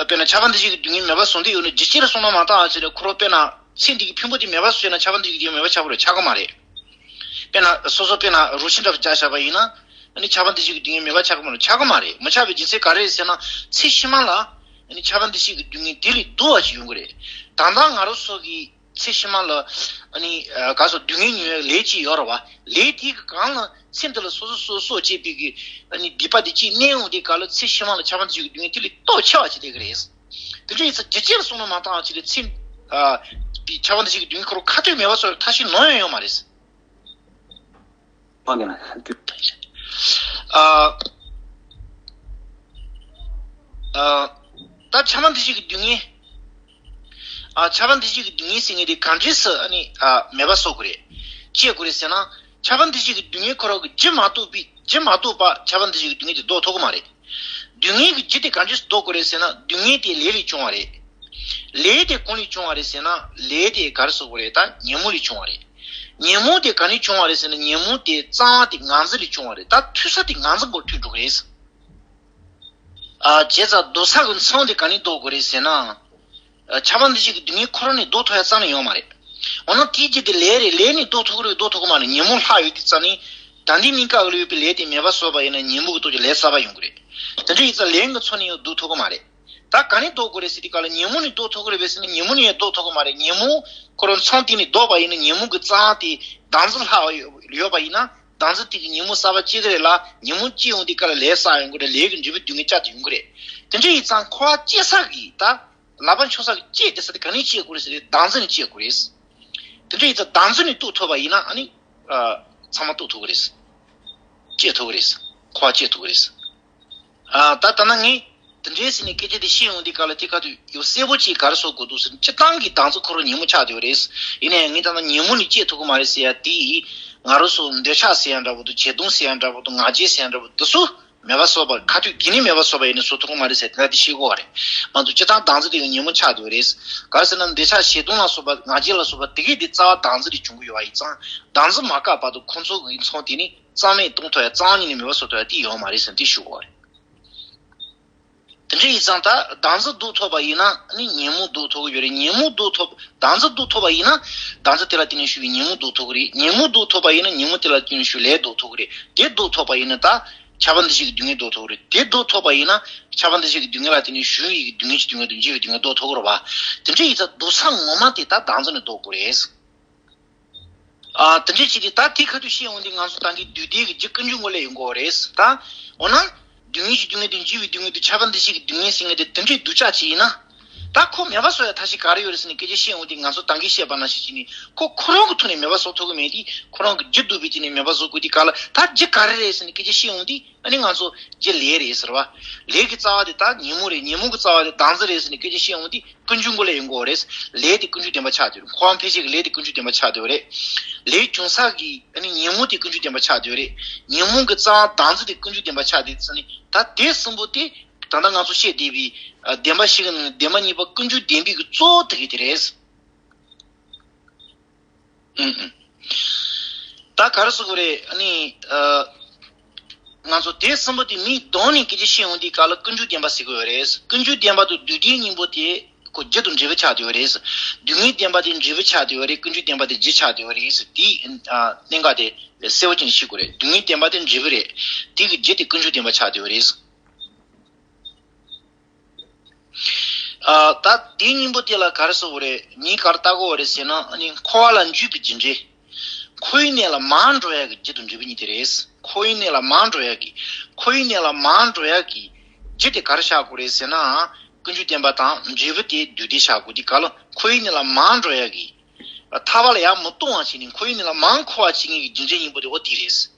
དཔེར་ན་ཆ་བ་འདུ་བྱེད་ཀྱི་སྡུག་བསྔལ་མེད་པ་བཟོ་འདོད་ཡོད་ན་རྒྱུ་ཅི་ལ་བསོད་ནམས་མ་བཏང་བ་ཅིག་ལ་ཁོ་རང་དཔེར་ན་ཚེ་འདི་གི་ཕུང་པོ་དེ་མེད་པ་བཟོས་ན་ཆ་བ་འདུ་བྱེད་ཀྱི་སྡུག་བསྔལ་མེད་པ་ཆགས་པ་རེད། ཆགས་ཀྱི་མ་རེད། དཔེར་ན་སོ་སོ་དཔེར་ན་རོ་ཁྱི་འདྲ་བ་བཅའ་བཞག་པ་ཡིན་ན། ཨ་ནི་ཆ་བ་འདུ་བྱེད་ཀྱི་སྡུག་བསྔལ་མེད་པ་ཆགས་ཀྱི་མ་རེད། ཆགས་ཀྱི་མ་རེད། མི་ཆགས་པའི་རྒྱུ་མཚན་ག་རེ་རེད་ཟེར་ན། ཚེ་ཕྱི་མ་ལ་ཨ་ནི་ཆ་བ་འདུ་བྱེད་ཀྱི་སྡུག་བསྔལ་དེ་ལས་སྡུག་པ་ཞིག་ཡོང་གི་རེད། ད་ལྟ་ང་རང་ཚོ་གི་ཚེ་ཕྱི་མ་ལ་ཨ་ནི་ཨ་ག་སོ་སྡུག་བསྔལ་མྱོང་བའི་ལས་ཅིག་ཡོད་རེད་བ། ལས་དེ་གི་སྒང་ལ་ཚེ་འདི་ལ་སོ་སོ་སོ་སོ་བྱེད་པའི་གི་ཨ་ནི་སྡིག་པ་དེ་ཅིག་གནས་འོང་དུས་སྐབས་ལ་ཚེ་ཕྱི་མ་ལ་ཆ་བ་འདུ་བྱེད་ཀྱི་སྡུག་བསྔལ་དེ་ལས་སྟོབས་ཆེ་བ་ཅིག་སླེབས་ཀྱི་རེད། དེ་འདྲ་ཡིན་ཙང་རྒྱུ་ཅི་ལ་བསོད་ནམས་མ་བཏང་བ་ཅིག་ལ་ཚེ་ཨ་ཆ་བ་འདུ་བྱེད་ཀྱི་སྡུག་བསྔལ་ཁོ་རང་ཁ་ཐུག་མེད་པ་བཟོ་བའི་ཐབས་ཤེས་ནམ་ཡང་ཡོད་མ་རེད། ཨ་ཨ་ད་ཆ་བ་འདུ་བྱེད་ཀྱི་སྡུག་བསྔལ། ཨ་ཆ་བ་འདུ་བྱེད་ཀྱི་སྡུག་བསྔལ་ཟེར་མཁན་དེ་གང་འདྲས་སུ་ཨ་ནི་ཨ་མེད་པ་བཟོ་དགོས་རེད། སྐྱེ་དགོས་རེད་ཟེར་ན། ཆ་བ་འདུ་བྱེད་ཀྱི་སྡུག་བསྔལ་ཁོ་རང་གི་རྒྱུ་མ་གཏོགས་པའི་རྒྱུ་མ་གཏོགས་པ་ཆ་བ་འདུ་བྱེད་ཀྱི་སྡུག་བསྔལ་དེ་ལྡོག་ཐུབ་ཀྱི་མ་རེད། སྡུག་བསྔལ་གྱི་རྒྱུ་དེ་གང་འདྲས་སུ་ལྡོག་དགོས་རེད་ཟེར་ན། སྡུག་བསྔལ་དེ་ལས་ལས་བྱུང་བ་རེད། ལས་དེ་གང་ལས་བྱུང་བ་རེད་ཟེར་ན། ལས་དེ་ག་རེ་ཟེར་དགོས་རེད། ད་ཉོན་མོངས་ལས་བྱུང་བ་རེད། ཉོན་མོངས་དེ་གང་ལས་བྱུང་བ་རེད་ཟེར་ན། ཉོན་མོངས་དེ་རྩ་བ་དེ་ང་རྒྱལ་ལས་བྱུང་བ་རེད། ད་མཐུ་ས་དེ་ང་རྒྱལ་མགོར་ཐུག་འགྲོ་གི་རེད། ཨ་བྱས་ཙང་སྡུག་བསྔལ་གྱི་མཚང་དེ་གང་ནས་ལྡོག་དགོས་རེད་ཟེར་ན། ཨ་ཆ་བ་འདུ་བྱེད་ཀྱི་སྡུག་བསྔལ་ཁོ་རང་ནས་ལྡོག་ཐུབ་ཡ་རྩ་ནས་ཡོད་མ་རེད། འོ་ན་དེའི་རྒྱུ་དེ་ལས་རེད། ལས་ནས་ལྡོག་ཐུབ་ཀྱི་རེད། ལྡོག་ཐུབ་ཀྱི་མ་རེད། ཉོན་མོངས་ལྷག་ཡོད་དུས་རྩ་ནས། ད་འདི་གནས་སྐབས་ལ་ཡོད་པའི་ལས་དེ་མེད་པ་བཟོས་པ་ཡིན་ན་ཉོན་མོངས་ཀྱི་སྟོབས་ཀྱིས་ལས་གསར་པ་ཡོང་གི་རེད། དེ་འདྲ་ཡིན་ཙང་ལས་ཀྱི་མཚོ་ནས་ཡང་ལྡོག་ཐུབ་ཀྱི་མ་རེད། ད་ག་ནས་ལྡོག་དགོས་རེད་ཟེར་དུས་སྐབས་ལ་ཉོན་མོངས་ནས་ལྡོག་ཐུབ་ཀྱི་རེད་པས་ཟེར་ན། ཉོན་མོངས་ནས་ཡང་ལྡོག་ཐུབ་ཀྱི་མ་རེད། ཉོན་མོངས་ཁོ་རང་མཚང་དེ་ནས་ལྡོག་པ་ཡིན་ན། ཉོན་མོངས་ཀྱི་རྩ་བ་དེ་བདག་འཛིན་ལྷག་ཡོད་པ་ཡིན་ན། བདག་འཛིན་དེ་གིས་ཉོན་མོངས་གསར་པ་སྐྱེ་གི་རེད་ལ། ཉོན་མོངས་སྐྱེ་ཡོང་དུས་སྐབས་ལ་ལས་གསར་ཡོང་གི་རེད། ལས་ཀྱི་འབྲས་བུ་སྡུག་བསྔལ་བསྐྱར་དུ་ཡོང་གི་རེད། དེ་འདྲ་ཡིན་ཙང་འཁོར་བ་སྐྱེ་ས་གི་ད་ལག་པ་འཆོར་ས་གི་རྐྱེན་དེ་ས་དེ་ག་ནས་སྐྱེ་དགོས་རེད་ཟེར་ཏེ། བདག་འཛིན་ནས་སྐྱེ་དགོས་རེད། དེ་འདྲ་ཡིན་ཙང་བདག་འཛིན་ནས་ལྡོག་ཐུབ་པ་ཡིན་ན་ཨ་ནི་ཨ་ཚང་མ་ལྡོག་ཐུབ་ཀྱི་རེད། སྐྱེ་ཐུབ་ཀྱི་རེད། འཁོར་བ་སྐྱེ་ཐུབ་ཀྱི་རེད། ཨ་ད་ལྟ་ན་ངས་དེ་འདྲའི་ཟེར་ནས་སྐད་ཆ་དེ་བཤད་ཡོང་དུས་སྐབས་ལ་དེ་ག་དུས་ཡོད་གསལ་པོ་ཅིག་ག་རེ་བཟོ་དགོས་འདུག་ཟེར་ན། སྤྱིར་བཏང་གི་བདག་འཛིན་ཁོ་རང་ཉོན་མོངས་ཆགས་བསྡད་ཡོད་རེད། ཡིན་ན་ཡང་ངས་ད་ལྟ་ཉོན་མོངས་ནི་སྐྱེ་ཐུབ་ཀྱི་མ་རེད་ཟེར་ཡ་དེ། ང་རང་ཚོ་འདོད་ཆགས་ཟེར་ཡ་འདྲ་པོ་འདུག་བྱེད་སྟངས་ཟེར་ཡ་འདྲ་པོ་འདུག་ང་རྒྱལ་ཟེར་ཡ་འདྲ་པོ་འདུག་དེ་ཚོ་མེད་པ་བཟོ་བ། ཁ་ཐུག་གི་ནི་མེད་པ་བཟོ་བ་ཡིན་ན་བཟོ་ཐུབ་ཀྱི་མ་རེད་ཟེར་དེ་འདྲ་དེ་བཤད་དགོས་པ་རེད། མ་གཏོགས་སྤྱིར་བཏང་བདག་འཛིན་དེ་ཉོན་མོངས་ཆགས་བསྡད་ཡོད་རེད། ག་རེ་ཟེར་ན་འདོད་ཆགས་བྱེད་སྟངས་ལ་སོགས་པ་ང་རྒྱལ་ལ་སོགས་པ་དེ་གས་དེ་རྩ་བ་བདག་འཛིན་ལས་བྱུང་གི་ཡོད་པ་ཡིན་ཙང་། བདག་འཛིན་མ་བཀག་བར་དུ་ཁོ་ཚོ་གི་མཚང་དེ་ནི་རྩ་མེད་གཏོང་ཐུབ་ཡ། རྩ་བ་ཉིད་ནས་མེད་པ་བཟོ་ཐུབ་ཡ་དེ་ཡོད་མ་རེད་ཟེར་དེ་ཞུ་དགོས་པ་རེད། དེ་འདྲ་ཡིན་ཙང་ད་བདག་འཛིན་ལྡོག་ཐུབ་པ་ཡིན་ན་ནི་ཉོན་མོངས་ལྡོག་ཐུབ་ཀྱི་ཡོད་རེད། ཉོན་མོངས་ལྡོག་ཐུབ། བདག་འཛིན་ལྡོག་ཐུབ་པ་ཡིན་ན་བདག་འཛིན་དེ་ལ་བརྟེན་ནས་བྱུང་བའི་ཉོན་མོངས་ལྡོག་ཐུབ་ཀྱི་རེད། ཉོན་མོངས་ལྡོག་ཐུབ་པ་ཡིན་ན་ཉོན་མོངས་དེ་ལ་བརྟེན་ནས་བྱུང་བའི་ལས་ལྡོག་ཐུབ་ཀྱི་རེད། དེ་ལྡོག་ཐུབ་པ་ཡིན་ན་ད་ཆ་བ་འདུ་བྱེད་ཀྱི་སྡུག་བསྔལ་ལྡོག་ཐུབ་ཀྱི་རེད། དེ་ལྡོག་ཐུབ་པ་ཡིན་ན་ཆ་བ་འདུ་བྱེད་ཀྱི་སྡུག་བསྔལ་ལ་བརྟེན་ནས་བྱུང་བའི་སྡུག་བསྔལ་གྱི་སྡུག་བསྔལ་དང་འཇིགས་པའི་སྡུག་བསྔལ་ལྡོག་ཐུབ་ཀྱི་རེད་བ། དེ་འདྲ་ཡིན་ཙང་སྡུག་བསྔལ་ངོ་མ་དེ་ད་བདག་འཛིན་ནས་ལྡོག་དགོས་རེད། ཨ་དེ་འདྲ་བྱས་ཏེ་ད་དེ་ཁ་ཐུག་བཤད་ཡོང་དུས་ང་ཚོ་ད་གིན་སྡུག་བདེན་གྱི་རྒྱུ་ཀུན་འབྱུང་ངོ་ལས་ཡོང་གི་ཡོད་རེད་ད། འོ་ན། སྡུག་བསྔལ་གྱི་སྡུག་བསྔལ་དང་འཇིགས་པའི་སྡུག་བསྔལ་དང་ཆ་བ་འདུ་བྱེད་ཀྱི་སྡུག་བསྔལ་ཟེར་མཁན་དེ་དེ་འདྲའི་སྡུག་ཅག་ཅིག་ཡིན་ན། ད་ཁོ་མེད་པ་བཟོ་ཡ་ཐབས་ཤེས་ག་རེ་ཡོད་རེད་ཟེར་ནས་སྐད་ཆ་བཤད་ཡོང་དུས། ང་ཚོ་ད་གིན་བཤད་པ་ནང་བཞིན་བྱས་ནས་ཁོ་ཁོ་རང་གི་ཐོག་ནས་མེད་པ་བཟོ་ཐུབ་ཀྱི་མེད་དུས། ཁོ་རང་གི་རྒྱུ་སྡུག་པའི་སྟེང་ནས་མེད་པ་བཟོ་དགོས་དུས་སྐབས་ལ། ད་རྒྱུ་ག་རེ་རེད་ཟེར་ནས་སྐད་ཆ་བཤད་ཡོང་དུས། ཨ་ནི་ང་ཚོ་རྒྱུ་ལས་རེད་ཟེར་བ། ལས་ཀྱི་རྩ་བ་དེ་ད་ཉོན་མོངས་རེད། ཉོན་མོངས་ཀྱི་རྩ་བ་དེ་བདག་འཛིན་རེད་ཟེར་ནས་སྐད་ཆ་བཤད་ཡོང་དུས། ཀུན་འབྱུང་ངོ་ལས་ཡོང་གི་ཡོད་རེད། ལས་དེ་ཀུན་འབྱུང་བདེན་པ་ཆགས་བསྡད་ཡོད་རེད། འཁོར་བ་འཕེལ་བྱེད་ཀྱི་ལས་དེ་ཀུན་འབྱུང་བདེན་པ་ཆགས་བསྡད་ཡོད་རེད། ལས་བྱུང་ས་གི་ཨ་ནི་ཉོན་མོངས་དེ་ཀུན་འབྱུང་བདེན་པ་ཆགས་བསྡད་ཡོད་རེད། ཉོན་མོངས་ཀྱི་རྩ་བ་བདག་འཛིན་དེ་ཀུན་འབྱུང་བདེན་པ་ཆགས་བསྡད་ཡོད་ཟེར་ནས། ད་དེ་གསུམ་པོ་དེ་ད་ལྟ་ང་ཚོ་བཤད་བསྡད་པའི་ཨ་བདེན་པ་བཞི་གི་ནང་ནས་བདེན་པ་གཉིས་པ་ཀུན་འབྱུང་བདེན་པའི་གི་གཙོ་བོ་དེ་གི་དེ་རེད། ཨུ་ཨུ། ད་ག་རེ་ཟེར་དགོས་རེད། ཨ་ནི་ཨ་ང་ཚོ་དེ་གསུམ་པོ་དེ་མིང་བསྡོམས་ནས་སྐད་ཆ་བཤད་ཡོང་དུས་སྐབས་ལ་ཀུན་འབྱུང་བདེན་པ་ཟེར་གི་ཡོད་རེད། ཀུན་འབྱུང་བདེན་པ་དང་སྡུག་བདེན་གཉིས་པོ་དེ་ཁོ་རྒྱུ་དང་འབྲས་བུ་ཆགས་བསྡད་ཡོད་རེད། སྡུག་བསྔལ་བདེན་པ་དེ་འབྲས་བུ་ཆགས་བསྡད་ཡོད་རེད། ཀུན་འབྱུང་བདེན་པ་དེ་རྒྱུ་ཆགས་བསྡད་ཡོད་རེད་ཟེར། དེའི་ཨ་གནད་འགག་དེ་གསལ་པོ་ཅིག་ནས་ཤེས་དགོས་རེད། སྡུག་བསྔལ་བདེན་པ་དེ་འབྲས་བུ་རེད། དེ་གི་རྒྱུ་དེ་ཀུན་འབྱུང་བདེན་པ་ཆགས་བསྡད་ཡོད་རེད། ཨ་ད་དེ་གཉིས་པོ་དེ་ལ་ག་རེ་ཟེར་དགོས་རེད། མིང་ག་རེ་བཏགས་དགོས་རེད་ཟེར་ན། ཨ་ནི་འཁོར་བ་ལ་འཇུག་པའི་རྒྱུ་འབྲས། འཁོར་བའི་གནས་ལ་མར་འགྲོ་ཡག་གི་རྒྱུ་དང་འབྲས་བུ་གཉིས་དེ་རེད། འཁོར་བའི་གནས་ལ་མར་འགྲོ་ཡག་གི། འཁོར་བའི་གནས་ལ་མར་འགྲོ་ཡག་གི་རྒྱུ་དེ་ག་རེ་བཞག་དགོས་རེད་ཟེར་ན། ཀུན་འབྱུང་བདེན་པ་དང་འབྲས་བུ་དེ་སྡུག་བདེན་བཞག་དགོས་དུས་སྐབས་ལ། འཁོར་བའི་གནས་ལ་མར་འགྲོ་ཡག་གི། ཐར་པ་ལ་ཡར་མི་ལྟུང་བ་བྱས་ནས་འཁོར་བའི་གནས་ལ་མར་འཁོར་བ་བྱེད་མཁན་གྱི་རྒྱུ་འབྲས་གཉིས་པོ་དེ་འོ་དེ་རེད།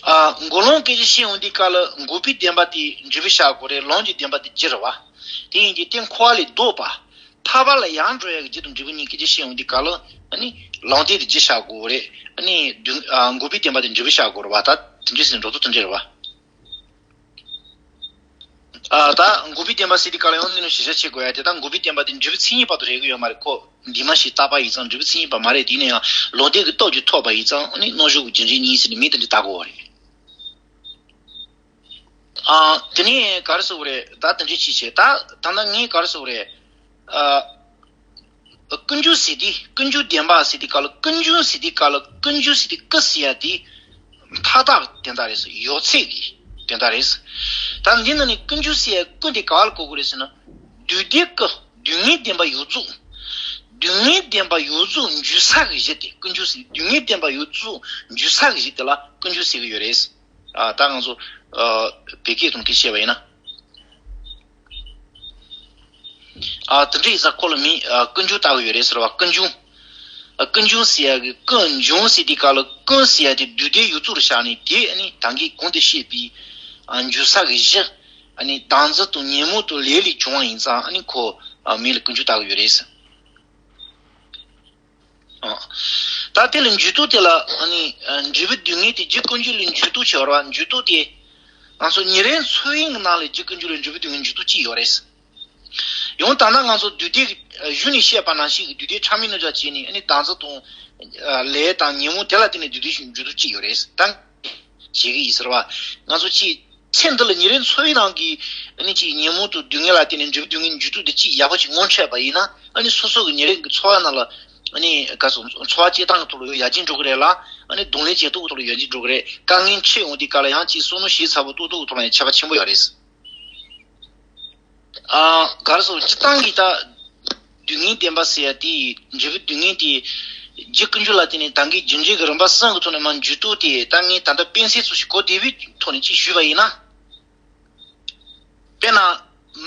ཨ་འགོག་ལམ་སྐད་ཆ་བཤད་ཡོང་དུས་སྐབས་ལ་འགོག་པའི་བདེན་པ་དེ་འབྲས་བུ་བཞག་དགོས་རེད། ལམ་གྱི་བདེན་པ་དེ་རྒྱུ་རེད་བ། དེ་ཡིན་དུས་དེ་འཁོར་བ་ལས་ལྡོག་པ། ཐར་པ་ལ་ཡར་འགྲོ་ཡག་གི་རྒྱུ་དང་འབྲས་བུ་གཉིས་སྐད་ཆ་བཤད་ཡོང་དུས་སྐབས་ལ། ཨ་ནི་ལམ་བདེན་དེ་རྒྱུ་བཞག་དགོས་རེད། ཨ་ནི་འགོག་པའི་བདེན་པ་དེ་འབྲས་བུ་བཞག་དགོས་རེད་བ། ད་དེ་འདྲ་ཟེར་ནས་འགྲོ་ཐུབ་ཐུབ་འདྲ་རེད་བ། ཨ་ད་འགོག་པའི་བདེན་པ་ཟེར་དུས་སྐབས་ལ་ཡང་འདི་ནས་ཞིབ་ཆ་བྱེད་དགོས་ཡ་དེ། ད་འགོག་པའི་བདེན་པ་དེ་འབྲས་བུ་མཚན་ཉིད་བར་དུ་རེག་གི་ཡོད་མ་རེད། ཁོ་འདུས་མ་བྱས་རྟག་པ་ཡིན་ཙང་འབྲས་བུ་མཚན་ཉིད་པ་མ་རེད། དེ་ནས་ཡང་ལོག་ལྟའི་གི་སྟོབས་ཀྱིས་ཐོབ་པ་ཡིན་ཙང་ཨ་ནི་རྣམ་གཞག་གི་རྒྱུ་འབྲས་གཉིས་ཟེར་ནས་མིང་དེ་འདྲ་བཏགས་དགོས་པ་རེད། ཨ་དེ་ནས་ག་རེ་ཟེར་དགོས་རེད། ད་དེ་འདྲ་ཅིག་བྱས། ད་ད་ལྟ་ངས་ག་རེ་ཟེར་དགོས་རེད། ཨ། ཀུན་འབྱུང་ཟེར་དུས། ཀུན་འབྱུང་བདེན་པ་ཟེར་དུས་སྐབས་ལ། ཀུན་འབྱུང་ཟེར་དུས་སྐབས་ལ། ཀུན་འབྱུང་ཟེར་དུས་ཀུན་ཟེར་ཡ་དེ་མཐའ་དག་དོན་དག་རེད་ཟེར། ཡོད་ཚད་ཀྱི་དོན་དག་རེད་ཟེར། ད་འདི་ནང་ནས་ཀུན་འབྱུང་ཟེར་ཡ་ཀུན་དེ་ག་ལ་གོ་དགོས་རེད་ཟེར་ན། རྡུལ་བདེན་ཀུན། རྡུལ་ངེས་བདེན་པ་ཡོངས་རྫོགས། རྡུལ་ངེས་བདེན་པ་ཡོངས་རྫོགས་འཇུག་ས་གི་གཞི་དེ། ཀུན་འབྱུང་ཟེར་རྡུལ་ངེས་བདེན་པ་ཡོངས་རྫོགས་འཇུག་ས་གི་གཞི་དེ་ལ་ཀུན་འབྱུང་ཟེར་གི་ཡོད་རེད་ཟེར། ཨ་ད་ང་ཚོ་ཨ་བོད་སྐད་དང་སྐད་བཤད་པ་ཡིན་ན། ཨ་དེ་འདྲ་ཡིན་ཙང་ཁོ་ལ་མིང་ཨ་ཀུན་འབྱུང་བཏགས་ཀྱི་ཡོད་རེད་ཟེར་བ། ཀུན་འབྱུང་། ཨ་ཀུན་འབྱུང་ཟེར་ཡ་གི་ཀུན་འབྱུང་ཟེར་དུས་སྐབས་ལ་ཀུན་ཟེར་ཡ་དེ་རྡུལ་བདེན་ཡོངས་རྫོགས་རུ་བཞག་ནས། དེ་ཨ་ནི་ད་གིན་གོང་དུ་བཤད་པའི་ཨ་འཇུག་ས་གི་གཞི། ཨ་ནི་བདག་འཛིན་དང་ཉོན་མོངས་དང་ལས་ལས་བྱུང་བ་ཡིན་ཙང་། ཨ་ནི་ཁོ་ཨ་མིང་ལ་ཀུན་འབྱུང་བཏགས་ཀྱི་ཡོད་རེད་ཟེར། ཨ། ད་དེ་ལ་འཇུག་ལྡོག་དེ་ལ་ཨ་ནི་ཨ་འབྲས་བུ་རྡུལ་ངེས་དེ་རྒྱུ་ཀུན་འབྱུང་ལ་འཇུག་ལྡོག་བྱེད་པ་རེད་བ། འཇུག་ལྡོག་དེ་ང་ཚོ་ཉིན་རེའི་འཚོ་བའི་ནང་ལ་རྒྱུ་ཀུན་འབྱུང་ལ་འབྲས་བུ་རྡུལ་ངེས་འཇུག་ལྡོག་གཅིག་ཡོད་རེད། ཡང་ད་ནང་ང་ཚོ་རྡུལ་བདེན་གཞུག་ནས་བཤད་པ་ནང་བཞིན་གྱི་རྡུལ་བདེན་ཕྲ་མའི་རྣམ་གཞག་བྱས་ནས། ཨ་ནི་བདག་འཛིན་དང་ཨ་ལས་དང་ཉོན་མོངས་དེ་ལ་བརྟེན་ནས་རྡུལ་བདེན་གཞུག་འཇུག་ལྡོག་གཅིག་ཡོད་རེད། ད་བྱེད་ཀྱི་ཡིན་ཟེར་བ། ང་ཚོ་ཅིག་ཚེ་འདི་ལ་ཉིན་རེའི་འཚོ་བའི་ནང་གི་ཨ་ནི་ཅིག་ཉོན་མོངས་དང་རྡུལ་ངེས་ལ་བརྟེན་ནས་འབྲས་བུ་རྡུལ་ངེས་འཇུག་ལྡོག་དེ་ཅིག་ཡག་པོ་ཅིག་ངོ་འཕྲོད་པ་ཡིན་ན། ཨ་ནི་སོ་སོ་གི་ཉིན་རེ་གི་འཚོ་བ་ནང་ལ་ཨ་ནི་ག་ཚོད་འཚོ་བ་སྐྱེལ་སྟངས་ཀྱི་ཐོག་ལ་ཡར་རྒྱས་འགྲོ་གི་རེད་ལ། ཨ་ནི་གདོང་ལེན་བྱེད་སྟངས་ཀྱི་ཐོག་ལ་ཡར་རྒྱས་འགྲོ་གི་རེད། དཀའ་ངལ་འཕྲད་འོང་དུས་སྐབས་ལ་ཡང་ཅིག་བསམ་བློ་ཞིབ་ཚགས་པོ་གཏོང་སྟངས་ཀྱི་ཐོག་ལ་ཡང་ཁྱད་པར་ཆེན་པོ་ཡོད་རེད། ཨ་ག་རེ་ཟེར། སྤྱིར་བཏང་གི་ད་རྡུལ་ངེས་བདེན་པ་ཟེར་ཡ་དེ། འབྲས་བུ་རྡུལ་ངེས་དེ་རྒྱུ་ཀུན་འབྱུང་ལ་བརྟེན་ནས་ད་གིན་རྒྱུ་འབྲས་ཀྱི་རིམ་པ་གསུམ་གྱི་ཐོག་ནས་མར་འཇུག་ལྡོག་དེ། ད་ངས་ད་ལྟ་དཔེ་མཚོན་ཙམ་ཞིག་གོ་བདེ་བའི་ཐོག་ནས་ཅིག་ཞུས་པ་ཡིན་ན། དཔེར་ན་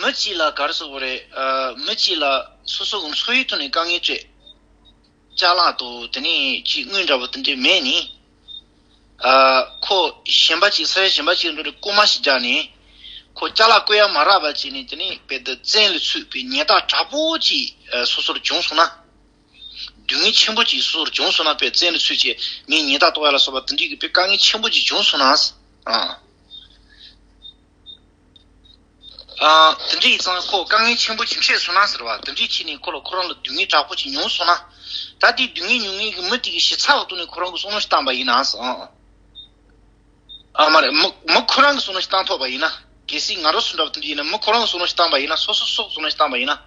མི་གཅིག་ལ་ག་རེ་ཟེར་དགོས་རེད། ཨ་མི་གཅིག་ལ་སོ་སོ་གི་འཚོ་བའི་ཐོག་ནས་དཀའ་ངལ་འཕྲད། ཅ་ལག་དང་དེ་ནས་ཅིག་དངུལ་འདྲ་པོ་དེ་འདྲ་མེད་ནས། ཨ་ཁོ་གཞན་པ་ཅིག་ས་ཆ་གཞན་པ་ཅིག་འགྲོ་ནས་རྐུན་མ་ཞིག་རྒྱག་ནས། ཁོ་ཅ་ལག་རྐུ་ཡ་མ་རག་པ་བྱས་ནས། དེ་ནས་དཔེ་དེ་བཙོན་ལ་ཚུད་པའི་ཉེན་བརྡ་དྲག་པོ་ཅིག་ཨ་སོ་སོར་བྱུང་སོང་ན། སྡུག་བསྔལ་ཆེན་པོ་ཅིག་སོ་སོར་བྱུང་སོང་ན། དཔེ་བཙོན་ལ་ཚུད་བྱས་ངས་ཉེན་བརྡ་གཏོང་ཡ་ལ་སོགས་པ་དེ་འདྲའི་གི་དཔེ་དཀའ་ངལ་ཆེན་པོ་ཅིག་བྱུང་སོང་ན། ཨ། ཨ་དེ་འདྲ་ཡིན་ཙང་ཁོ་དཀའ་ངལ་ཆེན་པོ་ཅིག་འཕྲད་སོང་ན་ཟེར་བ། དེ་འདྲའི་ཕྱིན་ནས་ཁོ་ལ་ཁོ་རང་ལ་སྡུག་བསྔལ་དྲག་པོ་ཅིག་མྱོང་སོང་ན། ད་དེ་སྡུག་བསྔལ་མྱོང་མཁན་གྱི་མི་དེ་གི་ཞིབ་ཚགས་ཀྱི་ཐོག་ནས་ཁོ་རང་གིས་བསམ་བློ་ཞིག་བཏང་པ་ཡིན་ན་ཟེར། ཨ་མ་རེད། མི་མི་ཁོ་རང་གིས་བསམ་བློ་ཞིག་བཏང་ཐུབ་པ་ཡིན་ན། གལ་སྲིད་ང་རང་སུ་འདྲ་བ་དེ་འདྲ་ཡིན་ན། མི་ཁོ་རང་གིས་བསམ་བློ་ཞིག་བཏང་པ་ཡིན་ན། སོ་སོ་སོ་སོ་གིས་བསམ་བློ་ཞིག་བཏང་པ་ཡིན་ན།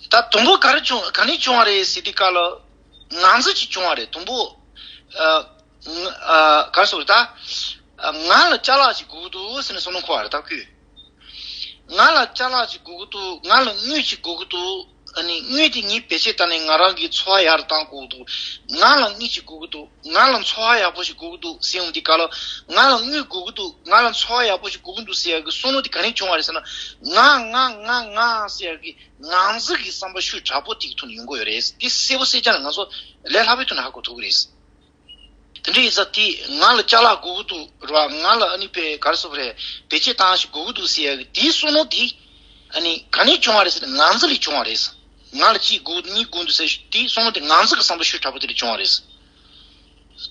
ད་དང་པོ་ག་རེ་བྱུང་ག་ནས་བྱུང་བ་རེད་ཟེར་དུས་སྐབས་ལ། ང་ཚོ་ཅིག་བྱུང་བ་རེད། དང་པོ་ཨ་ང་ཨ་ག་རེ་ཟེར་དགོས་རེད། ད་ང་ལ་ཅ་ལག་ཅིག་དགོས་ཀྱི་འདུག་ཟེར་ནས་བསམ་བློ་འཁོར་བ་རེད། ད་ཁོས། ང་ལ་ཅ་ལག་ཅིག་དགོས་ཀྱི་འདུག་ང་ལ་དངུལ་ཅིག་དགོས་ཀྱི་འདུག་ཨ་ནི་དངུལ་དེ་ངས་བེད་སྤྱོད་བཏང་ནས་ང་རང་གི་འཚོ་བ་ཡག་རུ་བཏང་དགོས་ཀྱི་འདུག་ང་ལ་དངུལ་ཅིག་དགོས་ཀྱི་འདུག་ང་ལ་འཚོ་བ་ཡག་པོ་ཞིག་དགོས་ཀྱི་འདུག་ཟེར་ཡོང་དུས་སྐབས་ལ། ང་ལ་དངུལ་དགོས་ཀྱི་འདུག་ང་ལ་འཚོ་བ་ཡག་པོ་ཞིག་དགོས་ཀྱི་འདུག་ཟེར་ཡག་གི་བསམ་བློ་དེ་ག་ནས་བྱུང་བ་རེད་ཟེར་ན། ང་ང་ང་ང་ཟེར་ཡག་གི་ང་ཚོ་གི་བསམ་པ་ཤུགས་དྲག་པོ་དེ་གི་ཐོག་ནས་ཡོང་གི་ཡོད་རེད། དེ་གསལ་པོ་གསལ་རྐྱང་ང་ཚོ་ལས་སླ་པོའི་ཐོག་ནས་ཧ་གོ་ཐུབ་ཀྱི་རེད། དེ་འདྲ་ཡིན་ཙང་དེ་ང་ལ་ཅ་ལག་དགོས་ཀྱི་འདུག་རེད་བ། ང་ལ་ཨ་ནི་དཔེ་ག་རེ་ཟེར་དགོས་རེད། བེད་སྤྱོད་བཏང་ཞིག་དགོས་ཀྱི་འདུག་ཟེར་ཡག་གི་དེའི་བསམ་བློ་དེ་ཨ་ནི་ག་ནས་བྱུང་བ་རེད་ཟེར་ན། ང་ཚོ་ལས་བྱུང་བ་རེད། ང་ལ་གཅིག་དགོས་གཉིས་དགོས་འདུག་ཟེར་དེའི་བསམ་བློ་དེ་ང་ཚོ་གི་བསམ་པ་ཤུགས་དྲག་པོ་དེ་ལས་བྱུང་བ་རེད།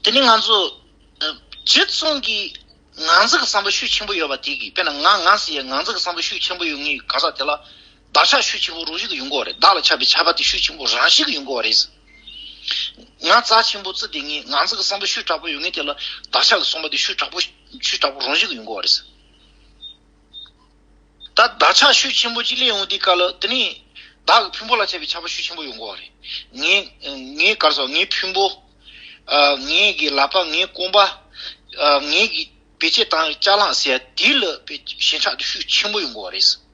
དེ་ནི་ང་ཚོ་ཨ་ཇི་ཙམ་གྱིས་ང་ཚོ་གི་བསམ་པ་ཤུགས་ཆེན་པོ་ཡོད་པ་དེ་གིས། དཔེར་ན་ང་ང་ཟེར་ཡག་ང་ཚོ་གི་བསམ་པ་ཤུགས་ཆེན་པོ་ཡོད་མཁན་གང་ཟག་དེ་ལ་བདག་ཆགས་ཤུགས་ཆེན་པོ་རང་བཞིན་གྱིས་ཡོང་གི་ཡོད་རེད། བདག་ལ་ཆགས་པའི་ཆགས་པ་དེ་ཤུགས་ཆེན་པོ་རང་བཞིན་གྱིས་ཡོང་གི་ཡོད་རེད། ང་རྩ་ཆེན་པོ་བརྩི་བསྡད་མཁན། ང་ཚོ་གི་བསམ་པ་ཤུགས་དྲག་པོ་ཡོད་མཁན་དེ་ལ་བདག་ཆགས་ཀྱི་བསམ་པ་དེ་ཤུགས་དྲག་པོ་ཤུགས་དྲག་པོ་རང་བཞིན་གྱིས་ཡོང་གི་ཡོད་རེད། ད་བདག་ཆགས་ཤུགས་ཆེན་པོ་ཅིག་སླེབས་ཡོང་དུས་སྐབས་ལ། དེ་ནི་བདག་གི་ཕུང་པོ་ལ་ཆགས་པའི་ཆགས་པ་ཤུགས་ཆེན་པོ་ཡོང་གི་ཡོད་རེད། ངའི་ངའི་ག་རེ་ཟེར། ངའི་ཕུང་པོ། ཨ་ངའི་གི་ལག་པ། ངའི་རྐང་པ། ཨ་ངའི་གི་བེད་སྤྱོད་བཏང་ཡག་ཅ་ལག་ཟེར་ཡག་དེ་ལ་དཔེ་ཞེན་ཆགས་དེ་ཤུགས་ཆེན་པོ་ཡོང་གི་ཡོད་རེད།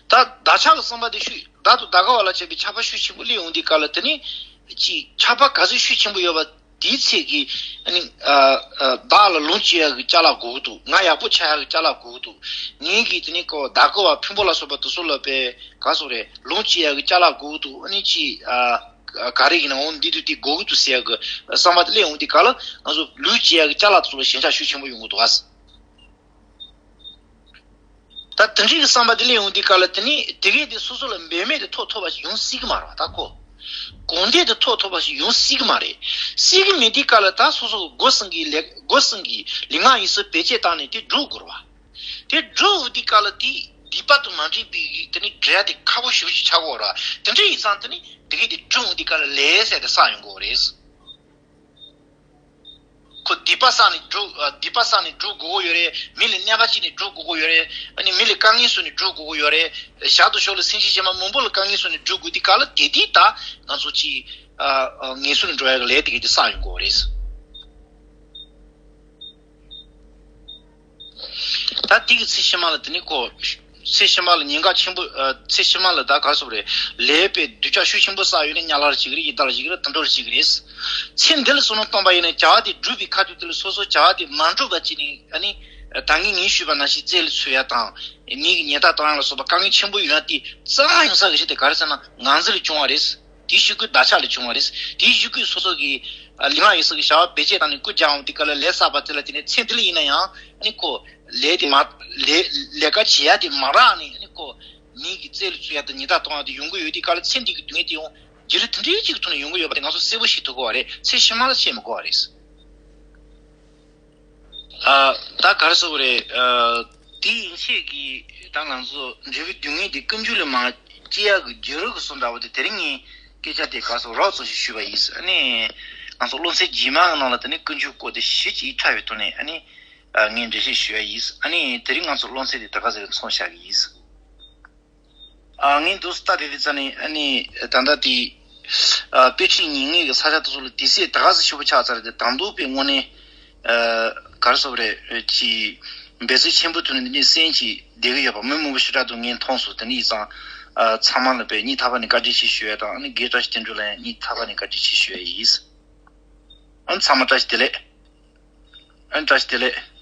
ད་བདག་ཆགས་ཀྱི་བསམ་པ་དེ་ཤུགས། བདག་དང་བདག་གི་བར་ལ་ཆགས་པའི་ཆགས་པ་ཤུགས་ཆེན་པོ་སླེབས་ཡོང་དུས་སྐབས་ལ། དེ་ནི་ཅིག་ཆགས་པ་ག་ཚོད་ཤུགས་ཆེན་པོ་ཡོད་པ་དེའི་ཚད་ཀྱིས་ཨ་ནི་ཨ་ཨ་བདག་ལ་ལོངས་སྤྱོད་ཡག་གི་ཅ་ལག་དགོས་ཀྱི་འདུག་ང་ཡག་པོ་ཆགས་ཡག་གི་ཅ་ལག་དགོས་ཀྱི་འདུག་ངའི་གི་དེ་ནི་ཁོ་བདག་གི་བར་ཕུང་པོ་ལ་སོགས་པ་དེ་ཚོ་ལ་དཔེ་ག་རེ་ཟེར་དགོས་རེད། ལོངས་སྤྱོད་ཡག་གི་ཅ་ལག་དགོས་ཀྱི་འདུག་ཨ་ནི་ཅིག་ཨ་ག་རེ་ཡིན་ནའང་འདི་དང་དེ་དགོས་ཀྱི་འདུག་ཟེར་ཡག་གི་བསམ་པ་དེ་སླེབས་ཡོང་དུས་སྐབས་ལ། ང་ཚོ་ལོངས་སྤྱོད་ཡག་གི་ཅ་ལག་དེ་ཚོ་ལ་ཞེན་ཆགས་ཤུགས་ཆེན་པོ་ཡོང་གི་འདུག་ཨ། ད་དེ་འདྲའི་གི་བསམ་པ་དེ་སླེབས་ཡོང་དུས་སྐབས་ལ། དེ་ནི་དེ་གས་དེ་སོ་སོ་ལ་འབད་མེད་དུ་ཐོབ་ཐུབ་པ་ཞིག་ཡོང་སྲིད་ཀྱི་མ་རེད་པ། ད་ཁོ། གོ་བདེ་དེ་ཐོབ་ཐུབ་པ་ཞིག་ཡོང་སྲིད་ཀྱི་མ་རེད། སྲིད་ཀྱི་མེད་དུས་སྐབས་ལ་ད་སོ་སོ་སྒོ་གསུམ་གྱི་ལས་སྒོ་གསུམ་གྱི་ལུས་ངག་ཡིད་གསུམ་བེད་སྤྱད་བཏང་ནས་དེ་སྒྲུབ་དགོས་རེད་བ། དེ་སྒྲུབ་དུས་སྐབས་ལ་དེ་སྡིག་པ་དང་མ་འདྲེས་པའི་དེ་ནི་འབྲེལ་བ་དེ་ཁག་པོ་ཞེ་པོ་ཅིག་ཆགས་ཀྱི་ཡོད་རེད་བ། དེ་འདྲ་ཡིན་ཙང་དེ་ནི་དེ་གས་དེ་སྒྲུབ་དུས་སྐབས་ལ་ལས་ཟེར་དེ་བསགས་ཡོང་གི་ཡོད་རེད། ཁོ་སྡིག་པ་བསགས་ནས་སྒྲུབ། ཨ། སྡིག་པ་བསགས་ནས་སྒྲུབ་དགོས་ཀྱི་ཡོད་རེད། མི་ལ་གནོད་པ་བྱས་ནས་སྒྲུབ་དགོས་ཀྱི་ཡོད་རེད། ཨ་ནི་མི་ལ་དཀའ་ངལ་བཟོས་ནས་སྒྲུབ་དགོས་ཀྱི་ཡོད་རེད། ཞར་དུ་ཞོར་ལ་སེམས་ཅན་གཞན་མ་མང་པོ་ལ་དཀའ་ངལ་བཟོས་ནས་སྒྲུབ་དགོས་དུས་སྐབས་ལ་དེ་དུས་ད་ང་ཚོ་ཅིག་ཨ། ཨ། ངལ་གསོ་ནས་འགྲོ་ཡག་གི་ལས་དེ་གས་དེ་བསགས་ཡོང་གི་ཡོད་རེད། ད་དེ་གི་ཚེ་ཕྱི་མ་ལ་དེ་ནི་ཁོ། ཚེ་ཕྱི་མ་ལ་ཉེན་ཁ་ཆེན་པོ། ཨ། ཚེ་ཕྱི་མ་ལ་ད་ག་རེ་ཟེར་དགོས་རེད། ལས་པའི་གདུལ་བྱ་ཤུགས་ཆེན་པོ་བསགས་ཡོད་ན་དམྱལ་བ་ལ་འཇིགས་ཀྱི་རེད། ཡི་དྭགས་ལ་འཇིགས་ཀྱི་རེད། དུད་འགྲོ་ལ་འཇིགས་ཀྱི་རེད། ཚེ་འདི་ལ་བསོད་ནམས་བཏང་པ་ཡིན་ན་བྱ་བ་དེ་སྒྲུབ་པའི་ཁ་ཐུག་དེ་ལ་སོ་སོ་བྱ་བ་དེ་མ་འགྲུབ་པ་བྱས་ནས། ཨ་ནི་ད་གིན་ངས་ཞུས་པ་ནང་བཞིན་རྩལ་ལ་ཚུད་ཡ་དང་། མི་གི་ཉེས་རྡུང་གཏོང་ཡ་ལ་སོགས་པ་དཀའ་ངལ་ཆེན་པོ་ཡོང་ཡ་དེ་རྩ་བ་ཡོང་ས་གི་གཞི་དེ་ག་རེ་ཟེར་ན་ང་རྒྱལ་ལས་བྱུང་བ་རེད། དེའི་གཞུག་གུ་བདག་ཆགས་ལས་བྱུང་བ་རེད། དེའི་གཞུག་གུ་སོ་སོ་གི་ལུས་ངག་ཡིད་གསུམ་གྱི་བྱ་བ་བེད་སྤྱད་བཏང་ནས་རྐུ་རྒྱག་འོང་དུས་སྐབས་ལ་ལས་བསགས་པ་དེ་ལ་བརྟེན་ནས་ཚེ་འདི་ལ་ཡིན་ན་ཡང་ཨ་ནི་ཁོ་ལས་དེ་མ། ལས་ལས་ཀ་བྱེད་ཡ་དེ་མ་རག་ནས་ཨ་ནི་ཁོ་མི་གི་རྩལ་ལ་ཚུད་ཡ་དང་ཉེས་རྡུང་གཏོང་ཡ་དེ་ཡོང་གི་ཡོད་དུས་སྐབས་ལ་ཚེ་འདི་གི་སྡུག་བསྔལ་དེ་ཡང་བརྗེ་རེས་དེ་འདྲའི་གཅིག་གི་ཐོག་ནས་ཡོང་གི་ཡོད་པ་དེ་ང་ཚོ་གསལ་པོ་ཤེས་ཐུབ་དགོས་པ་རེད། ཚེ་ཕྱི་མ་ལ་བཤད་མི་དགོས་པ་རེད། ཨ། ད་ག་རེ་ཟེར་དགོས་རེད། ཨ། དེ་ཡན་ཆད་ཀྱིས་ད་ང་ཚོ་འབྲས་བུའི་སྡུག་བསྔལ་དེ་ཀུན་འབྱུང་ལས་མ་སྐྱེ་ཡག་གི་རྒྱུ་རུ་གི་སོ་འདྲ་བོ་དེ་དེ་རིང་ངས་སྐད་ཆ་དེ་ག་རེ་ཟེར་རོབ་ཙམ་ཞིག་ཞུས་པ་ཡིན། ཨ་ནི་ང་ཚོ་སློབ་ཚན་རྗེས་མ་གི་ནང་ལ་དེ་ནི་ཀུན་འབྱུང་སྐོར་དེ་ཞེ་གཅིག་ཕྲ་བའི་ཐོག་ནས་ཨ་ནི་ངས་འགྲེལ་བཤད་ཞུ་ཡ་ཡིན། ཨ་ནི་དེ་རིང་ང་ཚོ་སློབ་ཚན་དེ་ད་ག་ཟེ་རེ་མཚམས་བཞག་གི་ཡིན། ཨ། ངས་འདུག་སེ་ལྟ་བསྡད་དུས་ཙ་ནས་ཨ་ནི་ད་ལྟ་དེ། ཨ། དཔེ་ཁྲིད་ཉན་མཁན་གྱི་ས་ཆ་དེ་ཚོ་ལ་དུས་ཚོད་ད་ག་ཟེ་ཞེ་པོ་ཆགས་ཚར་རེད་དེ། དང་ཐོག་པའི་དངོས་གནས། ཨ། ག་རེ་ཟེར་དགོས་རེད། ཅིག་འབད་རྩོལ་ཆེན་པོ་ཐོག་ནས་འདི་ནས་གསན་ཅིག་བསྡད་ཀྱི་ཡོད་པ་མི་མང་པོ་ཞེ་དྲག་འདུག་ངས་མཐོང་སོང་། དེ་ནས་ཡིན་ཙང་། ཨ། ཚང་མ་ལ་དཔེ་སྙིང་ཐག་པ་ནས་བཀའ་དྲིན་ཆེ་ཞུ་ཡ་དང་། ཨ་ནི་རྒན་བཀྲ་ཤིས་དོན་གྲུབ་ལ་ཡང་སྙིང་ཐག་པ་ནས་བཀའ་དྲིན་ཆེ་ཞུ་ཡ་ཡིན། ཨ། ཚང་མ་བཀྲ་ཤིས་བདེ་ལེགས། ཨ། བཀྲ་ཤིས་བདེ་ལེགས།